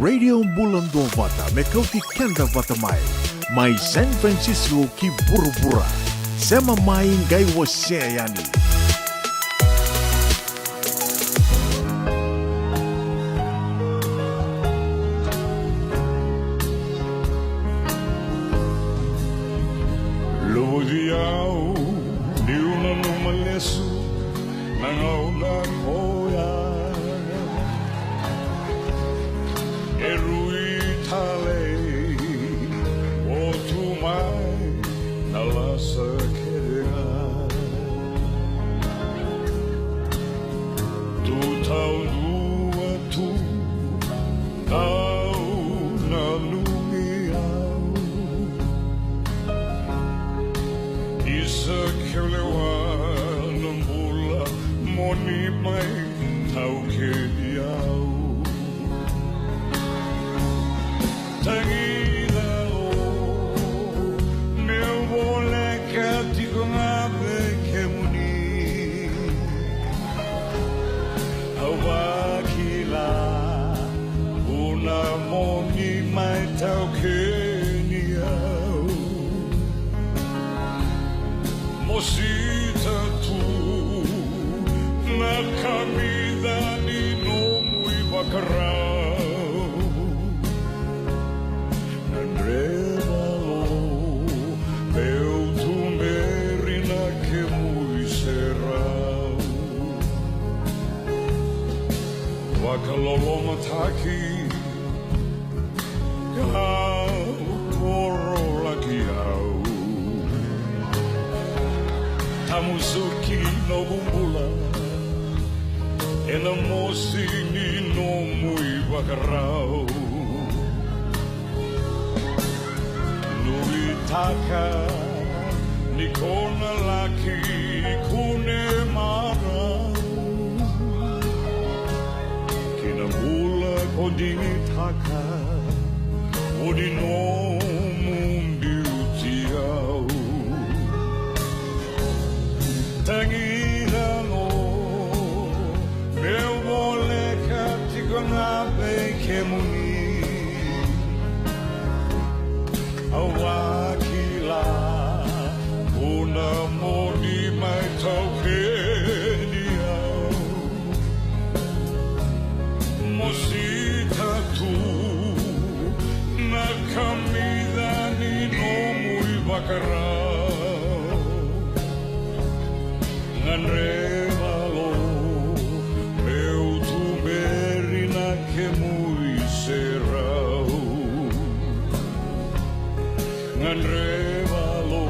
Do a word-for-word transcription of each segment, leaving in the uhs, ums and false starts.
Radio Bula Duavata me kauti keda vata mai, mai San Francisco ki vuravura. Sema mai qai wasea yani. Luvuci au niu nanuma lesu na gauna koya. E rui tale o tu mai na lasa kece ga. Tu taudua tu au nanumi au. Isa keu lewa na bula mo ni mai taukeni au. Tagila o meu voleka tiko ga vei kemuni. Au vakila vuna mo ni mai taukeni au. Mo sita tu na kamica ni nomu ivakarau. Na dreva lo meu tuberi na kemu iserau. Vakalolomataki kau koro laki au. Tamusuki noqu bula ena mosi ni nomu ivakarau. Nuitaka ni ko na laki kune marau. Ki na bula ko digitaka, o ni nomu biuti au. Tagila o meu voleka tiko ga vei kemuni. Au vakila vuna mo ni mai taukeni au. Mo sita tu na kamica ni nomu ivakarau. Gadreva lo meu tuberi na kemu iserau. Gadreva lo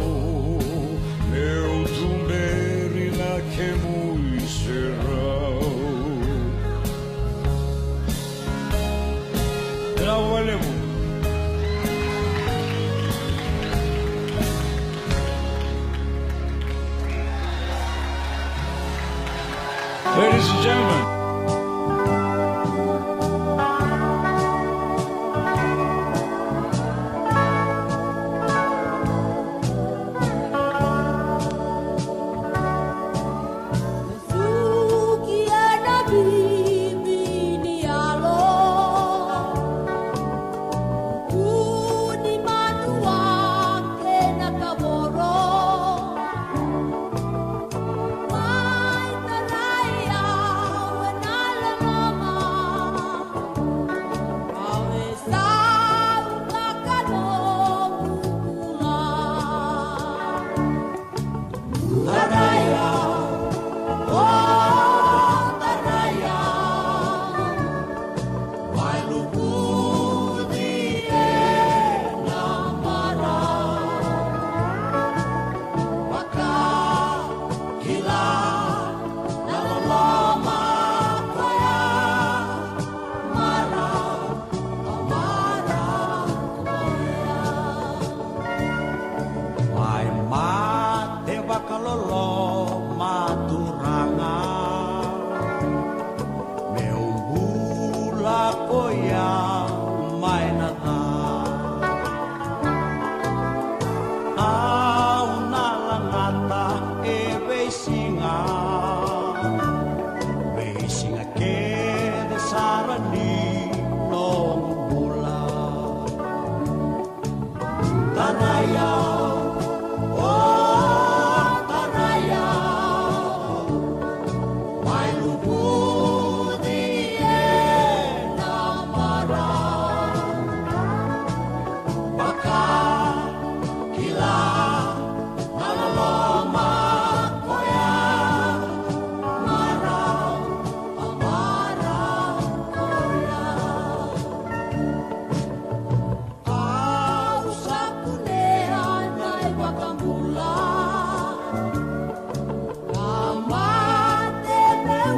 meu tuberi na kemu iserau. Vinaka vakalevu. Ladies and gentlemen. Ai luvudi ena marau, vakila na loloma koya, marau, a marau koya. Au sa kunea na iVakabula, a mate meu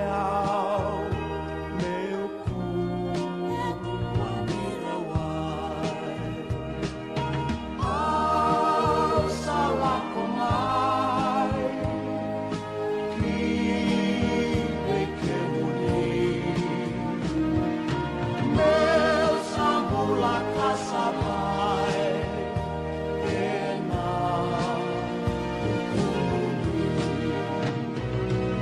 Au meu kua ni rawai. Au sa lako mai ki vei kemuni. Meu sa bula ka sa vai ena vukumuni.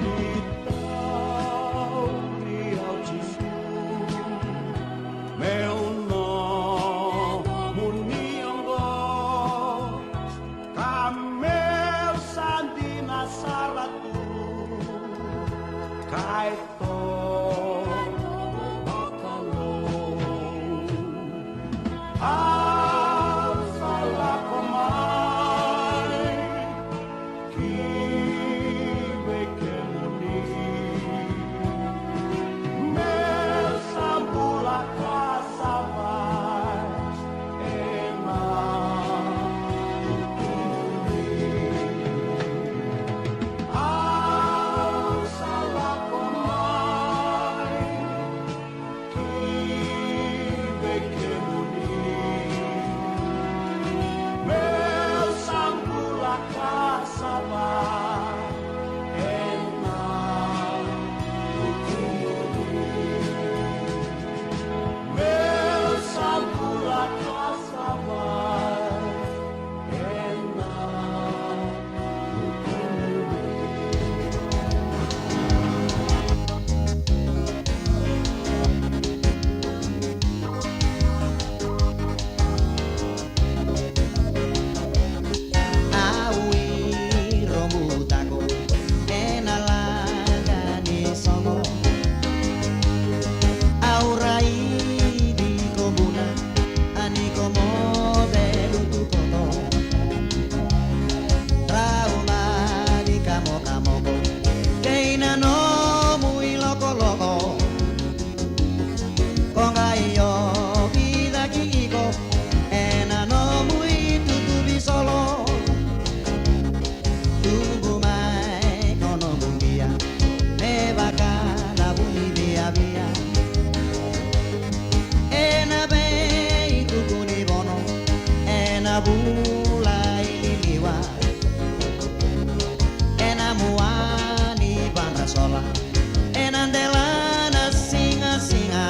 Ni tauri au Jisu, meu nomuni oqo, ka meu sa dina sara tu, ka e toka na Kalou. Au sa lako mai ki vei kemuni. Meu sa bula ka sa vai ena vukumuni. Au sa lako mai ki vei kemuni. Meu sa bula ka sa va ena vukumuni. Meu sa bula ka sa va ena vukumuni. Au i Robutako ena laga ni sogo. Au raici ko Buna, a ni ko mo velutu koto. Rau mani kamokamoko kei na nomu ilokoloko. Ko qai ovi cake iko ena nomu itutu visolo. Tubu mai ko noqu qia me vaka na vu ni viavia. Ena veituku ni vono, ena vula i liliwa, ena mua ni vadrasola, ena dela na sigasiga.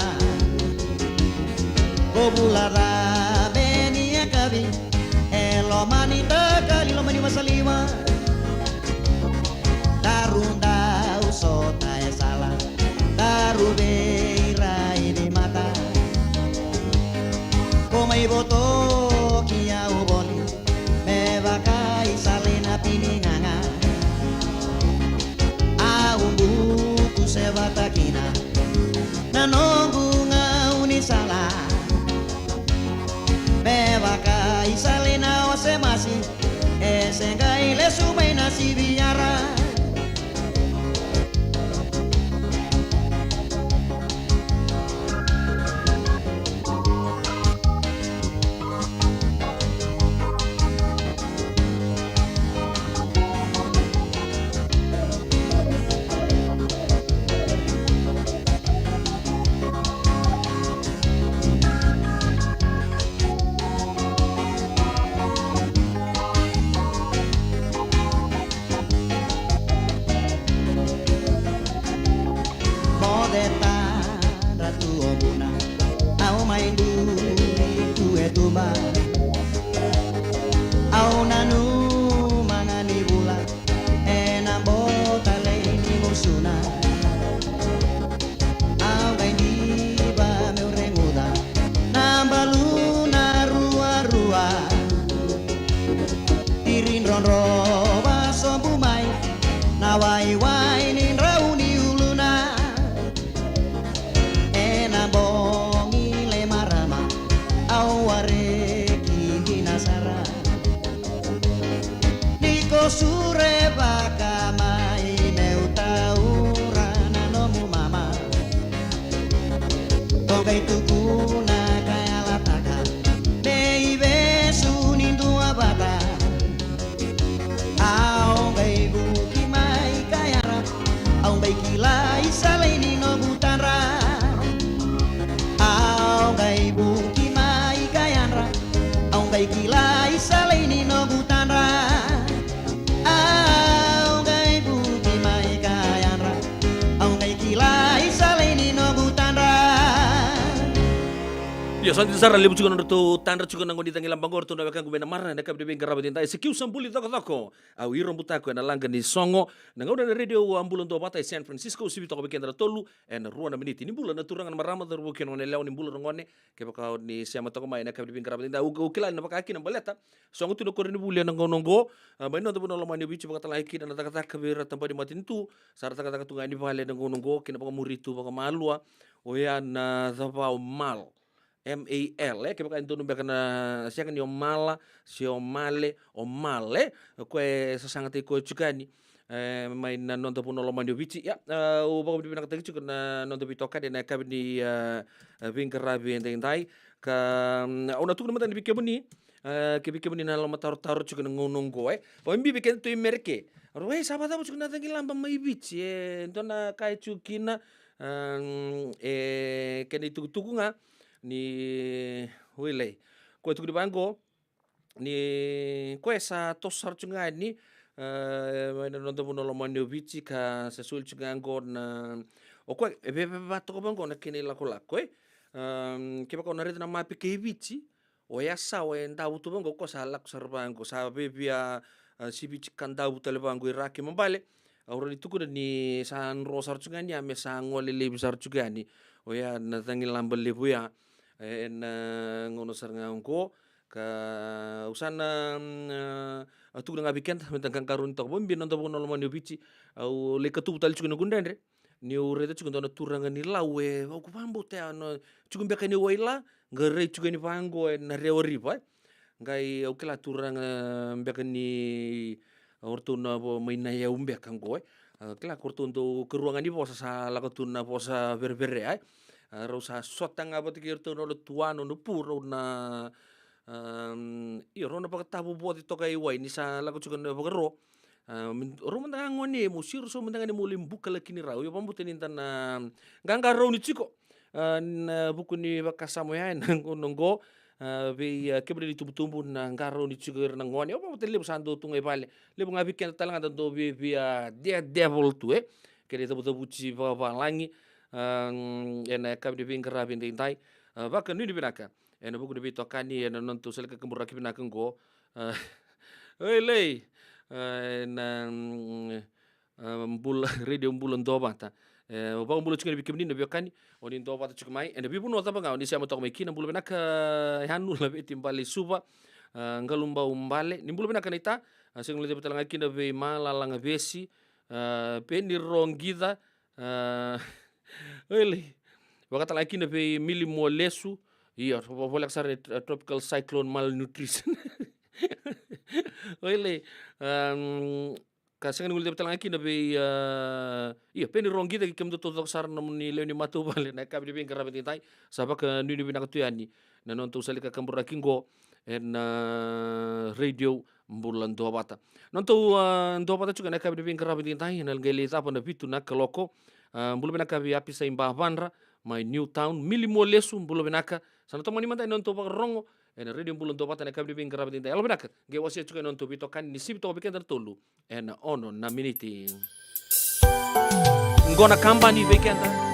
Ko vula ca me ni yakavi e loma ni takali, loma ni vasaliwa. Daru dau sota e sala, daru veiraici mata. Ko mai votoki au voli me vaka i sala i na pinigaga. Au buku se vata kina na noqu gaunisala. Me vaka i sala i na ose masi, e se qai lesu mai na siviara. Moce tadra tu o Buna, au mai duri tu e tuba. Au nanuma ga ni vula ena botalei ni gusuna. Au qai diva meu reguca na balu na ruarua. Tiri drodro vasobu mai na waiwai ni drau ni uluna. Ena bogi le marama au wareki dina sara. Ni ko surevaka mai meu taura na nomu mama. Ko qai tukuna ka yalataka me ivesu ni dua vata. Au qai vuki mai ka yara Io, sa dina sara, levu tiko na nodratou tadra tiko na gone ni cagilaba qo, ratou na wekaqu mai Namara, ena yakavi ni veiqaravi edaidai. Sekiu sa buli cokocoko. Au Iro Butako ena laga ni sogo. Na gauna na Radio Bula Duavata e San Francisco, sivi toka vei keda na tolu ena rua na miniti. Ni bula na turaga, na marama, cauravou kei na goneyalewa, ni bula na gone. Kevaka o ni sema toka mai ena yakavi ni veiqaravi edaidai, au, au kila ni na vaka kina baleta sogo tu na koronivuli ena gauna oqo. A, mai noda vanua lomani o Viti, vakatalega kina na cakacaka vei ira na tabana ni matanitu. Sa ra cakacaka tu ga yani vale ena gauna oqo, kei na vakamuri tu vakamalua. Oya na cava, o mal, M A L, e, kevaka e donu beka na sega ni o mala, se o male, o mal, e. O koya e sasagataki koya tiko yani, e, mai na noda vanua lomani o Viti. Ia, e, au vakavinavinakataki tiko na noda veitokani ena yakavi ni, e, e, veiqaravi edaidai. Ka, mm, au na tukuna mada ni vei kemuni, e, ke vei kemuni na lomatarotaro tiko ena gauna oqo, e. Vakabibi vei keda tu i Merika. Rau, e, sa vakacava tiko na cagilaba mai Viti, e, dua na ka e tiko kina, e, mm, e, kena itukutuku ga, ni, o Ilai. Koya tukuni vaqo, ni koya sa toso sara tiko ga yani, e, mai na noda vanua lomani o Viti, ka sa soli tiko ga qo na, o koya e veveva toka vaqo na kena ilakolako, e. Em, kevaka o na raica na mape kei Viti, o Yasawa e davo tu vaqo, koya sa lako sara vaqo, sa vevia, a, Siviti, Kadavu tale vaqo i ra kei Mabale. Au rawa ni tukuna ni sa dro sara tiko ga yani ya, me sa gole laivi sara tiko yani. Oya na cagilaba levu ya, e, ena, e, gauna sara ga oqo. Ka au sa na, mm, e, a, tukuna ga vei keda, meda qaqarauni toka. Vakabibi na noda vanua lomani o Viti. Au lai katuvu tale tiko na gudredre. Niu raica tiko dua na turaga ni Lau, e, au vakabauta ya na tiko beka ni waila, qai rai tiko yani vaqo ena Rewa River, e. Qai au kila turaga beka ni, a, o ratou na vo mai na yau beka qo, e. A, kila ko ratou dau karua ga ni vosa sa lako tu na vosa vereverea, e. A, rau sa sota ga vata kei ratou na nona tua, nona pu, rau na, am, io, rau na vakatavovoci toka i wai ni sa lako tiko na vakaro. A, me, rau mada ga gone, mo siro so mada ga ni mo lai buka laki ni rau. Io, vakabauta ni da na qaqarauni tiko, a, na vuku ni vakasama oya ena gauna oqo, a, vei, a, kemuni na itubutubu na qarauni tiko ira na gone. Au vakabauta levu sa dau tu ga i vale. Levu ga vei keda tale ga da dau via, via daredevil tu, e. Kena icavucavuti vakavalagi, a, mm, ena yakavi ni veiqaravi edaidai. A, vakanuinui vinaka ena vuku ni veitokani ena nodatou salika kaburaki vinaka oqo. A, o Ilai, a, ena, mm, a, Bula, Radio Bula Duavata. E, au vakabula tiko yani vei kemuni na veiwekani, o ni duavata tiko mai ena veivanua cava ga o ni sema toka mai kina. Bula vinaka, e, Yanu Laveti Bale i Suva, a, Qalubau Bale. Ni bula vinaka naita, a, sega ni guilecavi tale ga kina vei Malalaga Vesi, a, Peni Roqica, a, o Ilai, vakatalega kina vei Mili Mualesu. Io, vo-, voleka sara ni, a, tropical cyclone malnutrition. O Ilai, am, ka sega ni guilecavi tale ga kina vei, a, io, Peni Roqica kei kemudou taucoko sara na nomuni lewe ni matavuvale ena yakavi ni veiqaravi edaidai. Sa vakanuinui vinaka tu yani na nodatou salika kaburaki qo ena, a, Radio Bula Duavata. Nodatou, a, duavata tiko ena yakavi ni veiqaravi edaidai, ena qai lai cava na vitu na kaloko. A, bula vinaka vei Apisai Bavadra mai Newtown. Mili Mualesu, bula vinaka. Sa na tomani mada na nodatou vakarorogo ena Radio Bula Duavata ena yakavi ni veiqaravi edaidai. Yalovinaka, qai wasea tiko na nodatou veitokani ni sivi toka vei keda na tolu ena ono na miniti. Qo na kabani vei keda.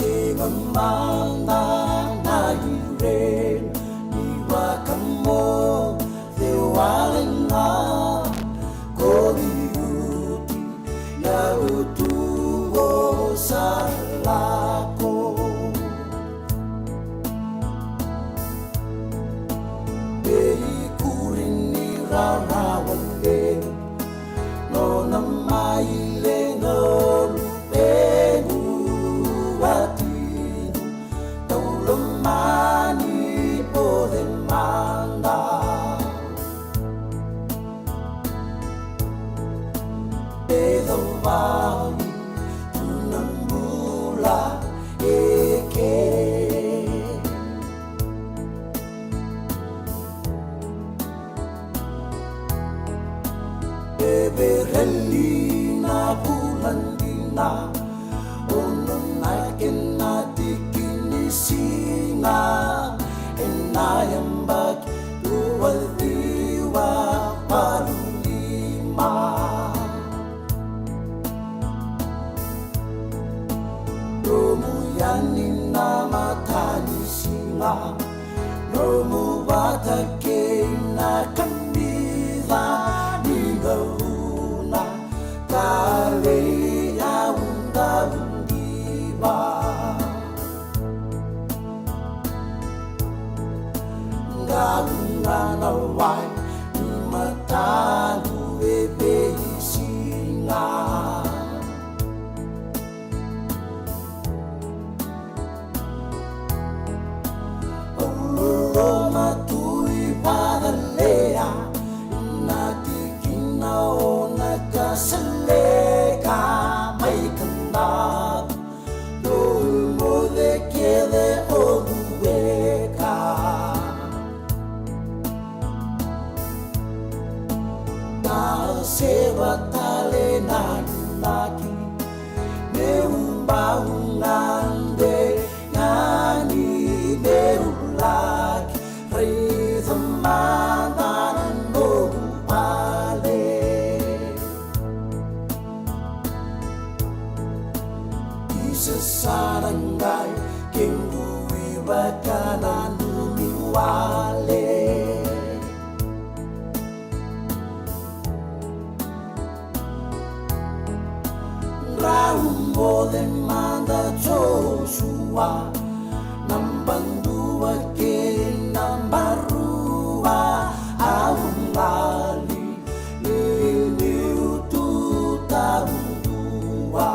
Tega mada na irena ni vakamoce wale ga ko liuti, ia utu o sa lako. E ikuri ni rarawa levu nona mai le na luvequ watinu, tau lomani o le mada. E cavai tu na bula eke. E vereli na vula dina, ono na kena tiki ni siga, ena yabaki rua ciwa walu lima. Nomu yani na matanisiga, nomu vata kei na kamica ni gauna, talei au dau diva. Gauna na wai ni mataqu e veisiga. Au loloma tu i vacalea, na tikina o na ka seleka mai ka dau. Dou moce kece o bubeka. Na seva tale na inaki, meu bau gade yani meu laki raica mada na noqu vale. Isa sara qai kequ ivaka nanumi wale. Drau moce mada Josua, naba dua kei naba rua, au gali ni niu tu taudua.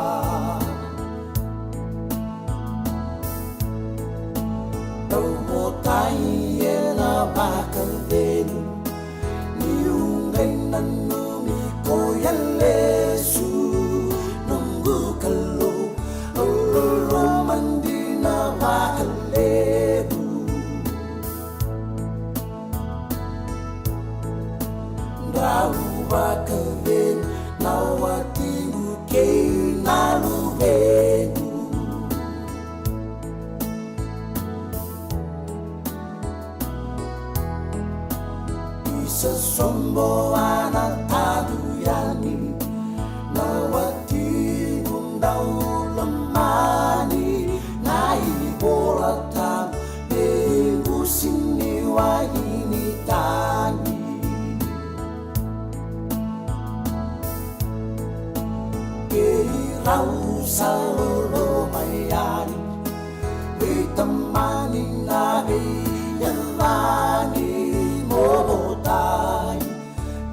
Tauvotai ena vakacegu, niu qai nanumi koya lesu noqu Kalou, au loloma dina vakalevu. Drau vakacegu na watiqu kei na luvequ. Isa sobo a na tadu yani na watiqu dau lomani, na iVola Tabu e qusini waini tagi. Keirau sa loloma yani vei tamani na veiyacani mo votai,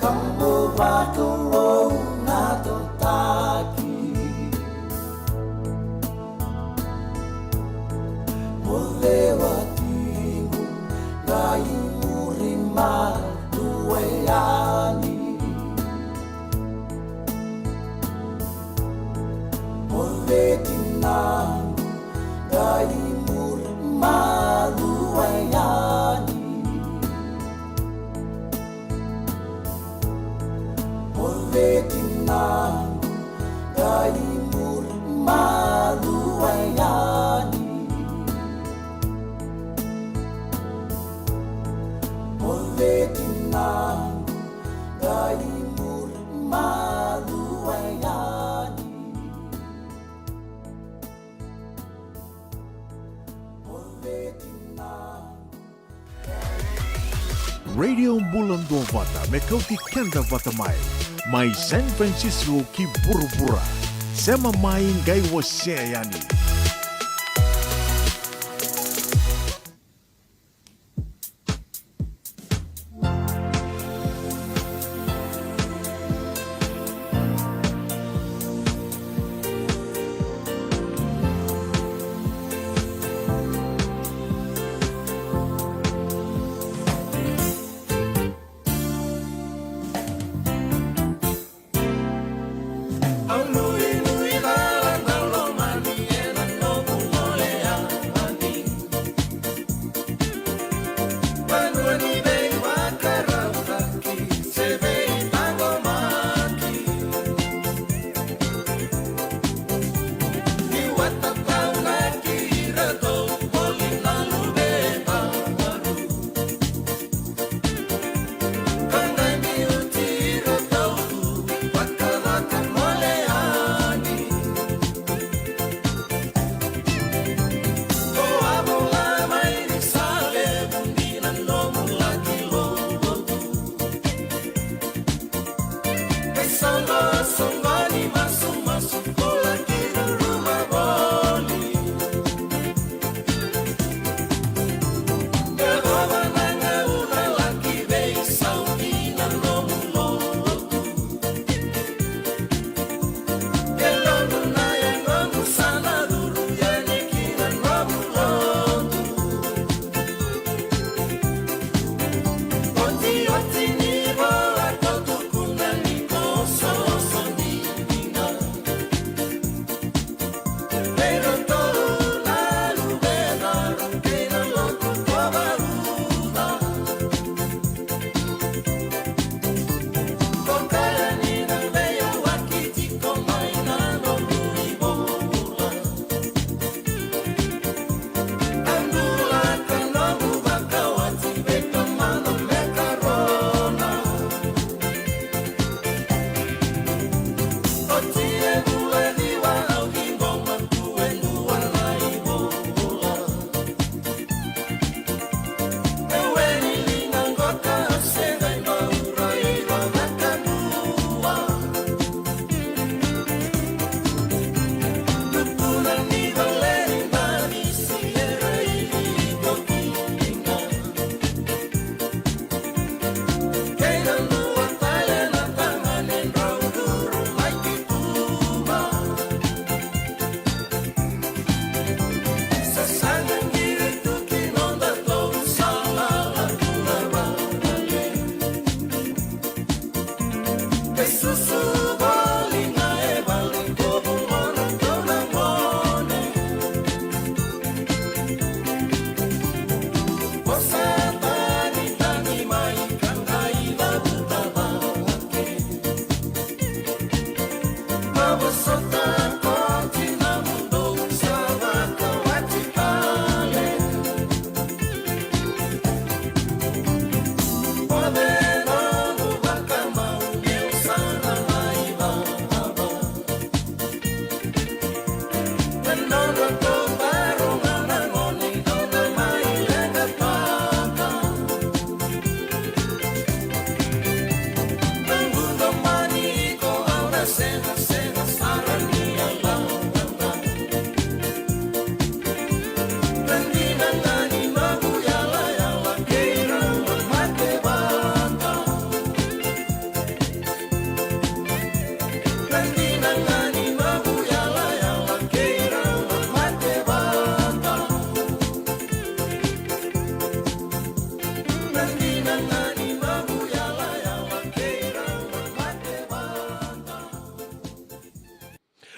ka mo vakalou na tataki. Mo lewa tiqu, qai muri madua yani. Mo veti Radio Bula Duavata me kauti keda vata mai, mai San Francisco ki vuravura. Sema mai qai wasea yani.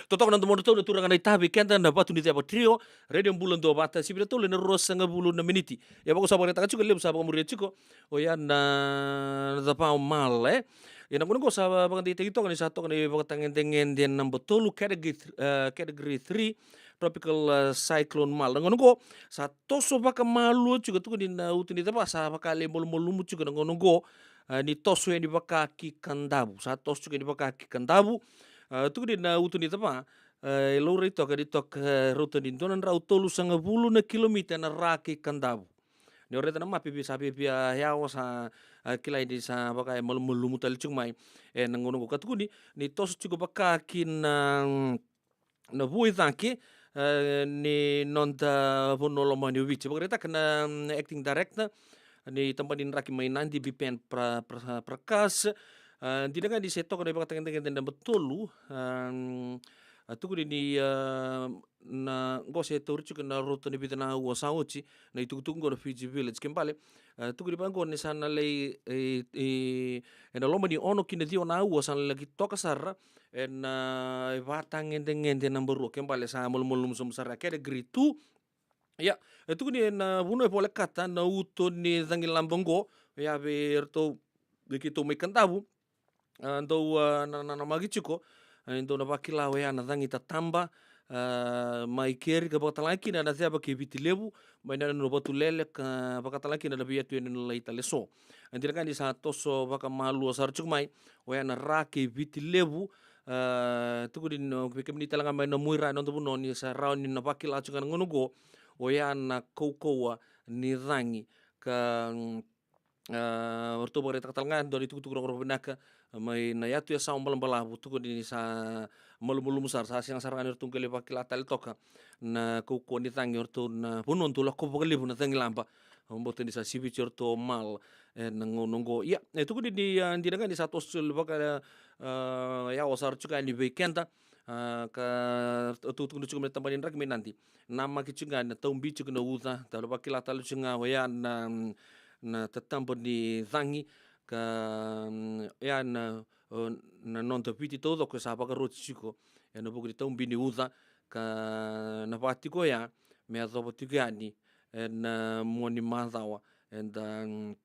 Totoka na domodratou na turaga na itavi keda na Vatu ni Ceva Trio, Radio Bula Duavata, sivita tolu ena ruasagavulu na miniti. Ia vaka sa vakaraitaka tiko, levu sa vakamuria tiko, oya na, na cava o Mal, e? Ia na gauna qo sa vakadeitaki toka ni sa toka na ivakatagedegede naba tolu, category th-, e, category three, tropical, e, cyclone Mal. Na gauna qo sa toso vakamalua tiko, tukuni na utu ni cava sa vaka e malumalumu tiko na gauna qo, e, ni toso yani vaka ki Kadavu. Sa toso tiko yani vaka ki Kadavu. E, tukuni na utu ni cava, e, e laurai toka ni toka, e, rauta ni dua na drau tolusagavulu na kilomita ena ra kei Kadavu. Ni o raica na mapi, vei sa viavia yawa sa, a, kilai ni sa vaka e malumalumu tale tiko mai ena gauna oqo. Ka tukuni ni toso tiko vaka ki na, mm, na vua i cake, e, ni noda vanua lomani o Viti. Vakaraitaka na, mm, acting director ni tabana ni draki mai Nadi, Bipen Pra-, Pra-, Prakash. A, dina ga ni se toka na ivakatagedegede naba tolu, a, mm, a, tukuni ni, a, na qo se tauri tiko na rauta ni vica na aua sa oti na itukutuku qo na Fiji Village. Kena ibalebale, a, tukuni vaqo ni sa na lai, e, e, ena loma ni ono ki na ciwa na aua sa na laki toka sara ena, a, ivakatagedegede naba rua. Kena ibalebale sa malumalumu sobu sara, category two. Ia, e tukuni ena vanua e volekata na uto ni cagilaba oqo, ia vei iratou, vei keitou mai Kadavu, a, dou, a, na, na, nanamaki tiko, a, dou na vakila oya na cagi tataba, a, mai keri ka vakatalega kina na ceva kei Viti Levu, mai na yanuyanu o Vatulele ka vakatalega kina na veiyatu yanuyanu lalai tale eso. A, dina ga ni sa toso vakamalua sara tiko mai oya na ra kei Viti Levu, a, tukuni ni, o, vei kemuni talega mai Namuira, e noda vanua, ni sa rawa ni na vakila tiko ga na gauna oqo oya na kaukauwa ni cagi. Ka, mm, a, o ratou vakaraitaka talega e dua na itukutuku rogorogo vinaka mai na yatu e Sawa Balabalavu, tukuni ni sa malumalumu sara, sa sega sara ga ni ratou qai lai vakila tale toka na kaukauwa ni cagi o ratou na vanua dau lakova vakalevu na cagilaba. Au vakabauta ni sa siviti o ratou o Mal ena gauna oqo. Ia, e tukuni ni, a, dina ga ni sa toso soli vaka, a, yawa sara tiko yani vei keda, a, ka tukuni tiko mai na tabana ni draki mai Nadi. Namaki tiko ga na taubi tiko na uca, dau vakila tale tiko ga oya na, na tataba ni cagi, ka, mm, oya na, o, na noda Viti taucoko e sa vakaroti tiko ena vuku ni taubi ni uca, ka na vakatiko oya me yacova tiko yani ena, a, mua ni macawa eda, mm,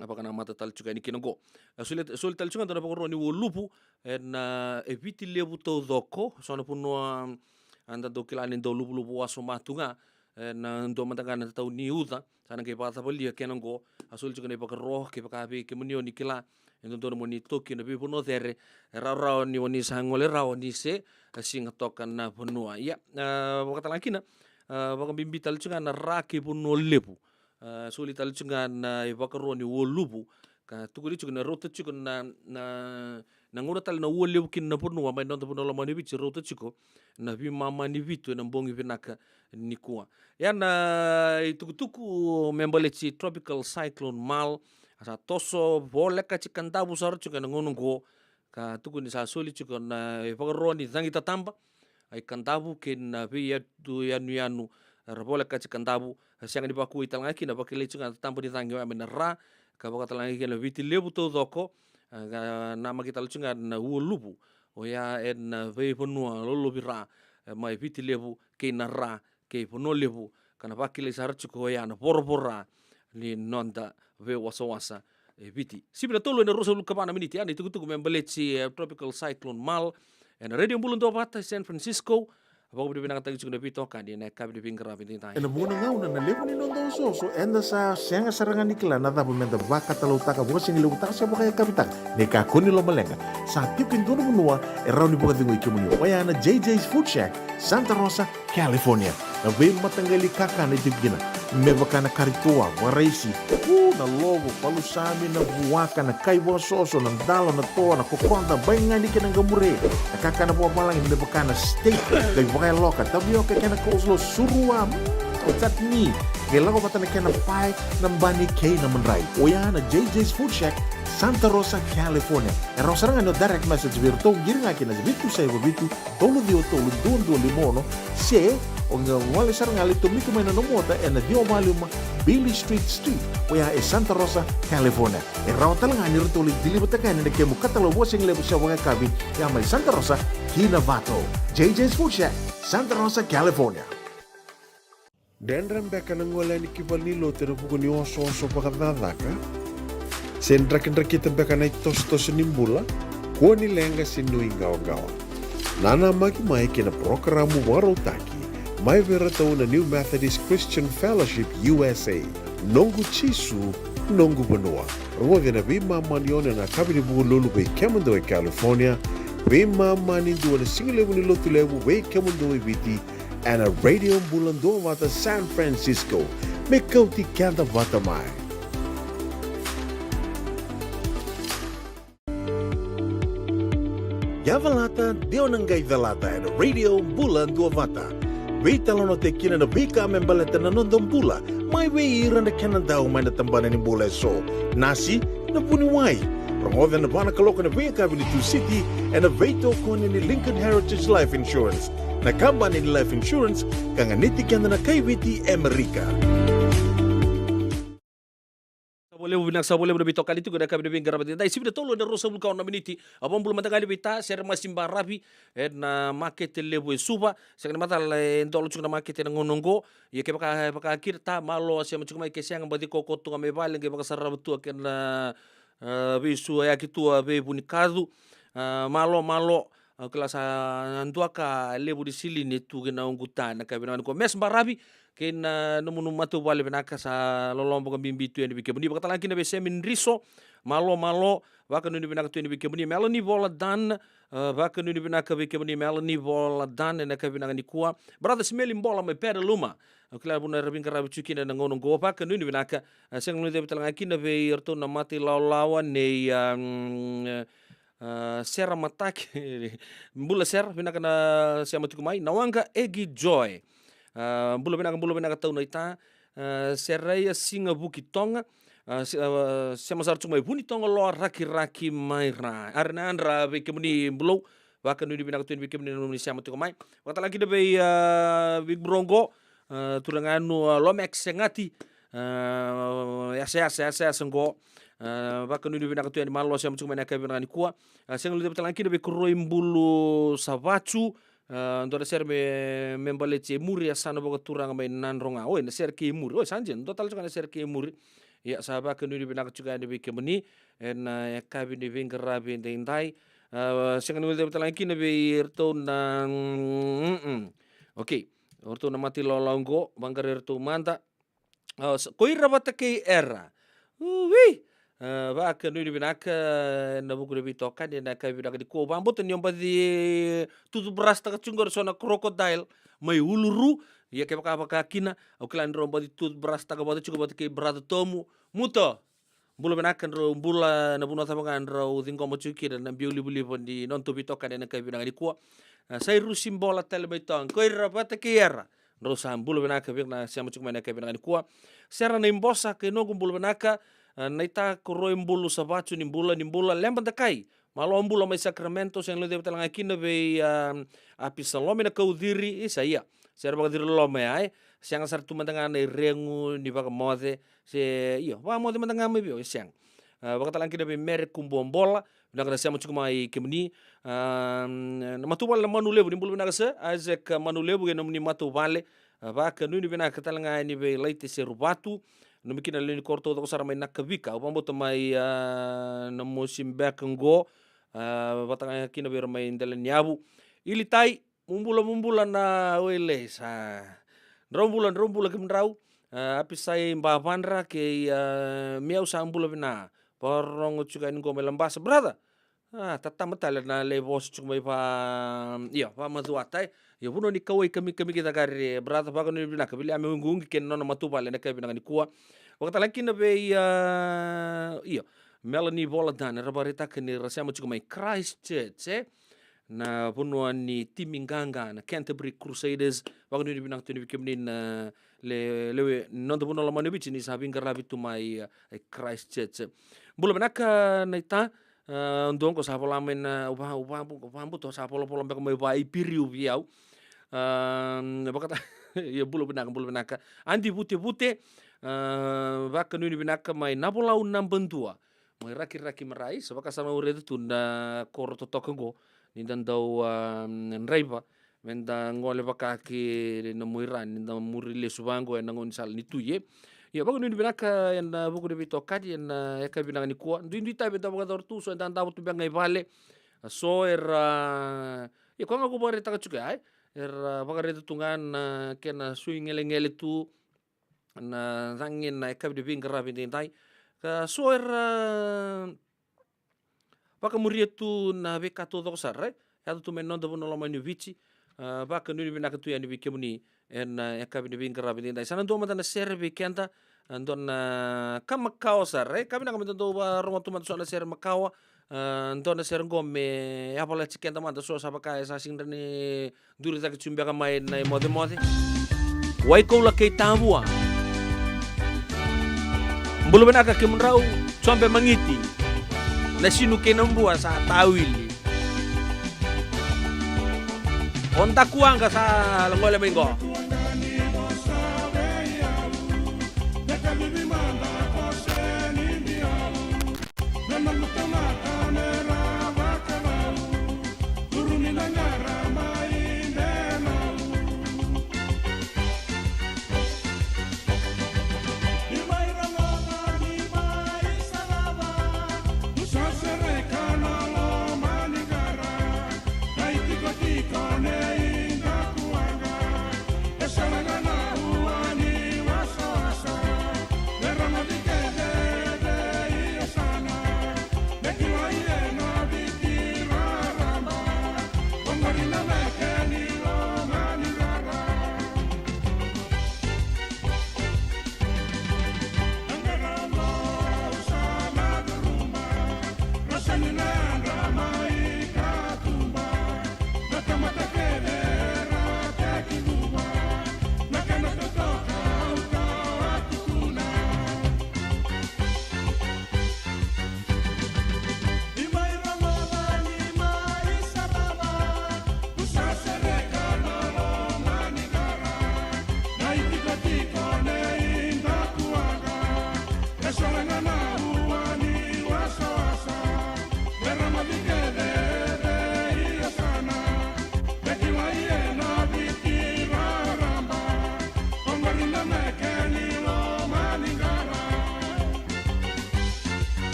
a, vakanamata tale tiko yani kina oqo. A, soli, soli tale tiko ga dua na vakarua ni ualuvu ena, a, e Viti Levu taucoko, so na vanua, a, da dau kila ni dau luvuluvu wasoma tu ga, ena, a, dua mada ga na tau ni uca sa na qai vakacavalia kena oqo. A, soli tiko na ivakaro, kevaka vei kemuni o ni kila e dodonu mo ni toki ena veivanua cere, e rawarawa ni o ni sa gole rawa ni se, a, siga toka na vanua. Ia, a, vakatalega kina, a, vakabibi tale tiko ga na ra kei Vanua Levu. A, soli tale tiko ga na ivakaro ni ualuvu, ka tukuni tiko na rauta tiko na, na, na gauna tale na ua levu kina na vanua mai na noda vanua lomani Viti, rauta tiko na veimama ni vitu ena bogi vinaka nikua. Ia na itukutuku me baleti Tropical Cyclone Mal, a sa toso voleka tiko Kadavu sara tiko ena gauna oqo, ka tukuni sa soli tiko na ivakaro ni cagi tataba, a, i Kadavu kei na veiyatu yanuyanu era voleka tiko Kadavu. A, sega ni vakuwai talega kina, vakilai tiko ga na tataba ni cagi oya mai na ra, ka vakatalega kina Viti Levu taucoko, a, ka namaki tale tiko ga na ualuvu oya ena veivanua lolovira, e, mai Viti Levu kei na ra, kei Vanua Levu, ka na vakilai sara tiko oya na voravora ni noda veiwasawasa e Viti. Sivi na tolu ena ruasagavulu ka va na miniti, a, na itukutuku me baleti, e, Tropical Cyclone Mal ena Radio Bula Duavata e San Francisco. Vakavinavinakataki tiko na veitokani ena yakavi ni veiqaravi edaidai. Ena vuqa na gauna na levu ni noda osooso, eda sa sega sara ga ni kila na cava meda vakatalautaka, vakasigalevu taka se vakayakavitaka. Ni kakua ni lomaleqa, sa tiko e dua na vanua e rawa ni vakacegui kemuni, oya na J J's Food Shack, Santa Rosa, California. Na veimataqali kakana e tiko kina, me vaka na kari toa, vakaraisi, u, na lovo, palusami, na vuaka, na kai vakasoso, na dalo, na toa, na kokoda, baigani kei na qamure. Na kakana vakavalagi me vaka na steak, qai vakayaloka, tavioka kei na coleslaw, surua, mm, o chutney. Qai lako vata na kena pae, na bani kei na madrai. Oya na J J's Food Shack, Santa Rosa, California. E rawa sara ga ni o direct message vei iratou, qiri ga kina vitu saiva vitu, tolu ciwa tolu, dua dua lima ono, se o qai gole sara ga, lai tomika mai na nomu ota ena ciwa va lima Beale Street Suite, oya e Santa Rosa, California. E rawa tale ga ni ratou lai deliver-taka yani na kemu katalau vakasigalevu se vakayakavi, ya mai Santa Rosa ki Novato. J J's Food Shack, Santa Rosa, California. Dredre beka na gole yani ki valenilotu ena vuku ni osooso vakacakacaka? Se drakidrakita beka na itosotoso ni bula? Kua ni leqa se nuiqawaqawa. Nanamaki mai kei na parokaramu vakarautaki mai vei iratou na New Methodist Christian Fellowship U S A, Noqu Jisu, Noqu Vanua. Rogoci ena veimama ni ono ena yakavi ni Vukelulu vei kemudou e California, Veimama ni dua na sigalevu ni Lotulevu vei kemudou e Viti, ena Radio Bula Duavata San Francisco. Me kauti keda vata mai. Yavalata, dua na qai calata ena Radio Bula Duavata. Veitalanoataki kina na veika me baleta na noda bula, mai vei ira na kena dau mai na tabana ni bula eso. Nasi, na vuniwai. Rogoca ena va na kaloko ena veiyakavi ni Tusiti, ena veitokoni ni Lincoln Heritage Life Insurance, na kabani ni life insurance ka ganiti keda na kai Viti e Amerika. Sa vakalevu vinaka, sa vakalevu na veitokani tiko ena yakavi ni veiqaravi edaidai. Sivi na tolu ena ruasagavulu ka ono na miniti. A vakabula mada ga yani vei Ta, Sere Masi Baravi, ena makete levu e Suva. Sega ni macala e dola tiko na makete ena gauna oqo. Ia kevaka e vaka kina, Ta, malo a sema tiko mai, ke sega, baci kaukaua tu ga mai vale, qai vakasarava tu a kena, a, veisuayaki tu a veivunikacu. A, malo, malo. Au kila sa dua ka levu ni silini e tu kina oqo, Ta, ena yakavi vinaka nikua. Mes Baravi, kei na nomuni matavuvale vinaka, sa loloma vakabibi tu yani vei kemuni. Vakatalega kina vei Semi Driso, malo, malo, vakanuinui vinaka tu yani vei kemuni. Melanie Vola Dan, a, vakanuinui vinaka vei kemuni, Melanie Vola Dan, ena yakavi vinaka nikua. Brother Simeli Bola mai Pere Luma, au kila vuna era veiqaravi tu kina ena gauna oqo, vakanuinui vinaka. A, sega ni guilecavi talega kina vei iratou na mata ilawalawa nei, a, mm, a, Sera Mataki. Bula Sera, vinaka na sema tiko mai. Nawaqa Egi Joy. A, bula vinaka, bula vinaka tau Naita. A, Sera Ia Siga Vuki Toga. A, se-, a, sema sara tiko mai Vunitoga Loa Rakiraki mai Ra. Are na yadra vei kemuni Bulou. Vakanuinui vinaka tu yani vei kemuni na nomuni sema tiko mai. Vakatalega kina vei, a, vei Brongo. A, turaga nu, a, Lomax Segati. A, yasa, yasa, yasa, yasa qo. A, vakanuinui vinaka tu yani, malo sema tiko mai ena yakavi vinaka nikua. A, sega ni guilecavi talega kina vei Koroi Bulu Savatu. A, dua na sere me, me baleti e muri, a sa na vakaturaga mai Nadroga. Oi, na sere kei muri. Oi, sa dina, dua tale tiko ga na sere kei muri. Ia, sa vakanuinui vinaka tiko yani vei kemuni ena, a, yakavi ni veiqaravi edaidai. A, sega ni guilecavi talega kina vei iratou na, mm, mm. Okay. O iratou na mata ilawalawa oqo, vaqarai iratou mada. A, sa-, ko ira vata kei Era. Uwi! A, vakanuinui vinaka ena vuku ni veitokani ena yakavi vinaka nikua. Au vakabauta ni o baci toothbrush taka tiko qori so na crocodile mai Uluru. Ia kevaka vaka kina, au kila ni drau baci toothbrush taka vata tiko vata kei brother Tomu. Muto, bula vinaka, drau bula na vanua cava ga drau ciqoma tiko kina na biau livaliva ni nodatou veitokani ena yakavi vinaka nikua. A, Sairusi Bola tale mai Toga, ko ira vata kei Era. Drau sa bula vinaka vei ira na sema tiko mai ena yakavi vinaka nikua. Sera Naibosa kei noqu bula vinaka. A, Naita Koroi Bulu Savatu, ni bula, ni bula. Leba Dakai, malo bula mai Sacramento, sega ni guilecavi talega kina vei, a, Apisalome Nakauciri, isa ia. Sera Vakaciri Loloma ya, e. Sega sara tu mada ga na iregu ni vakamoce, se, io, vakamoce mada ga mai vei au, e sega. A, vakatalega kina vei Mere Kubuabola, vinaka na sema tiko mai kemuni. A, na matavuvale na Manulevu, ni bula vinaka sir, Isaac Manulevu kei nomuni matavuvale. A, vakanuinui vinaka talega yani vei Laiti Seruvatu, nomu kina lewe ni koro taucoko sara mai Nakavika, au vakabauta mai, a, Namosi beka qo. A, vata ga kina vei ira mai Delaniyavu. Ilitai, mo bula, mo bula na Wailei, sa. Drau bula, drau bula kemudrau. A, Apisai Bavadra kei, a, Miau, sa bula vina. Vakarorogo tiko yani qo mai Labasa, brother. A, tatama tale na lai vosa tiko mai va, io, vamacuata, e. Io, vanua ni kauwai kamikamica qori, brother, vakanuinui vinaka, vilia me uqiuqi kei na nona matavuvale ena yakavi vinaka nikua. Vakatalega kina vei, a, io, Melanie Vola Dan, era vakaraitaka ni ra sema tiko mai Christchurch, e. Na vanua ni timi qaqa na Canterbury Crusaders. Vakanuinui vinaka tu yani vei kemuni na le-, lewe ni noda vanua lomani o Viti ni sa veiqaravi tu mai, e, Christchurch. Bula vinaka Naita, a, dua qo sa vola mai na, au va-, au va-, au vakabauta sa volavola beka mai va Iperiu vei au. A, vakata-, ia, bula vinaka, bula vinaka. Adi Vutevute, a, vakanuinui vinaka mai Navolau Nabadua. Mai Rakiraki Marae, sa vaka sa na raica tu na koro totoka qo, ni da dau, a, draiva me da gole vaka ki na Muaira, ni da muri lesu vaqo ena gaunisala ni Tui, e. Ia, vakanuinui vinaka ena vuku ni veitokani ena yakavi vinaka nikua. Duidui tavi eda vakayacora tu, so eda davo tu beka ga i vale. A, so era, ia, koya ga au vakaraitaka tiko ya, e. Era vakaraica tu ga na kena sui gelegele tu na cagi ena yakavi ni veiqaravi edaidai. Ka so era, vakamuria tu na veika taucoko sara, e? Yaco tu mai na noda vanua lomani o Viti. A, vakanuinui vinaka tu yani vei kemuni ena, e, yakavi ni veiqaravi edaidai. Sa na dua mada na sere vei keda, a, dua na ka makawa sara, e? Ka vinaka meda dau varogo tu mada so na sere makawa, a, dua na sere qo me yavalati keda mada so sa vaka e sa sega ni duri cake tu beka mai na imocemoce. Waikoula kei Tavua. Bula vinaka kemudrau, Jobe Magiti. Na sinu kei na bua sa tawili. O Dakuwaqa sa gole mai qo.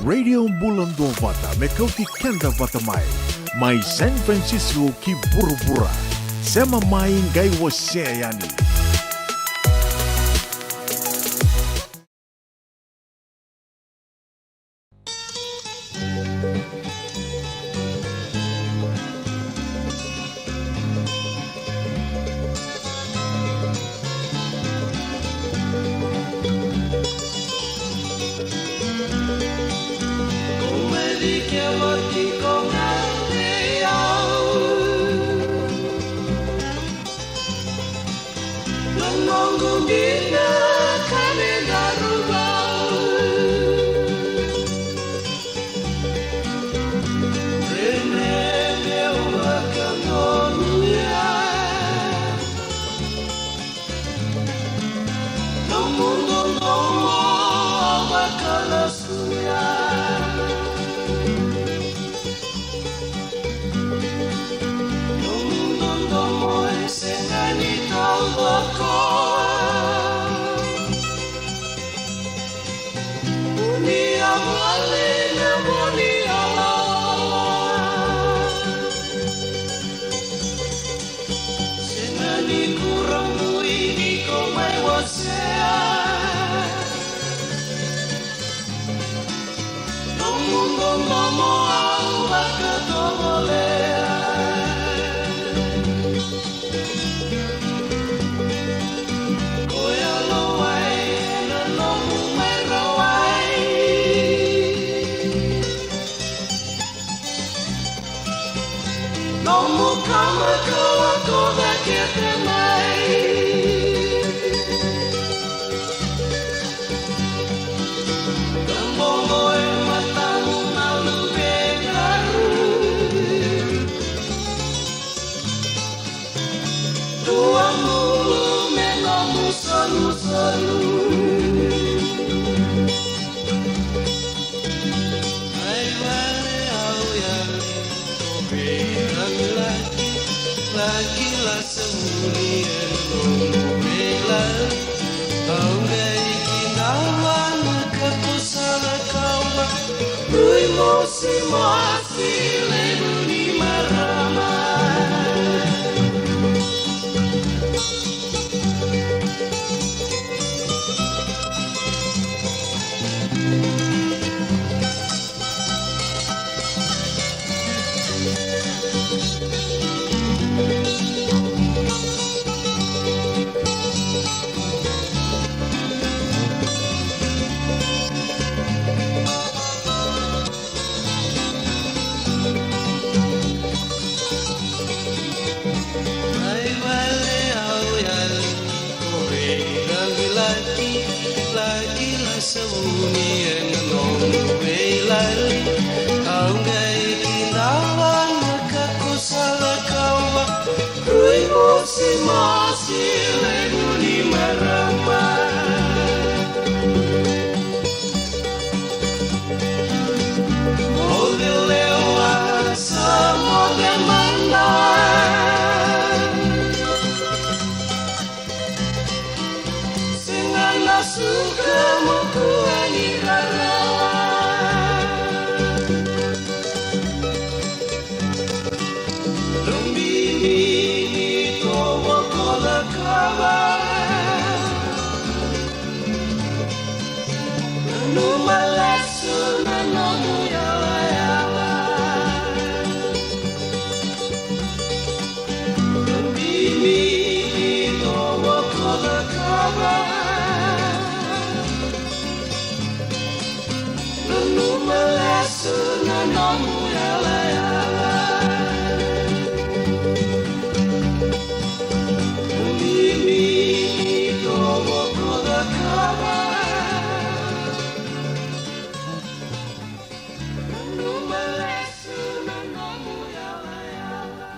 Radio Bula Duavata me kauti keda vata mai, mai San Francisco ki vuravura. Sema mai, qai wasea yani. Sega ni kurabuitaka mai wasea. Nomu dodomo au vakatovolea. Ko yalo wai ena nomu mai rawai. Nomu kama ka lako cake mai. Ka bobo e matamu na luvequ. Dua bulu me nomu salusalu. Ai vale au yali, ko vei lagilagi, lagila sa vuni e nomu vei lali. Au qai kidava na ka ko sa cakava, rui mosi mosi. Ai vale au yali, ko vei lagilagi, lagila sa vuni ena nomu vei lali. Au qai kidava na ka ko sa cakava, rui mosi mosi levu ni marama. Moce lewa sa moce mada. Sega na suka mo kua ni rarawa. Lomini ni tovo ko cakava. Nanuma lesu na nomu yalayala. Lomini ni tovo ko cakava. Nanuma lesu na nomu yalayala. Lomini ni tovo ko cakava. Nanuma lesu na nomu yalayala.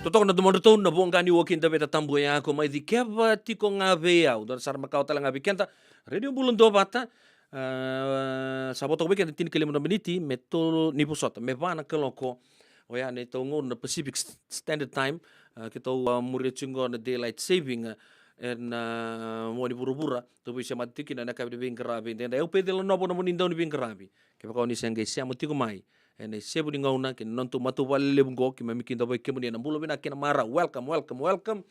Totoka na domodratou na voqa ni Voki Daveta Tabu oya ko Mai Cikeva Tiko Ga Vei Au. Dua na sara makawa tale ga vei keda. Radio Bula Duavata. Ah, sa vo toka vei keda tinikalima na miniti me tolu ni vosota, me va na kaloko. Oya na neitou gauna na Pacific St-, Standard Time. Ah, keitou, ah, muria tiko qo na Daylight Saving, ah, ena, ah, mua ni vuravura, tou veisemati tiko kina ena yakavi ni veiqaravi edaidai. Au Peceli Novo na nomuni dauniveiqaravi. Kevaka o ni se qai sema tiko mai ena isevu ni gauna kei na nodatou matavuvale levu qo, keimami kidavaki kemuni ena bula vinaka kei na marau. Welcome, welcome, welcome.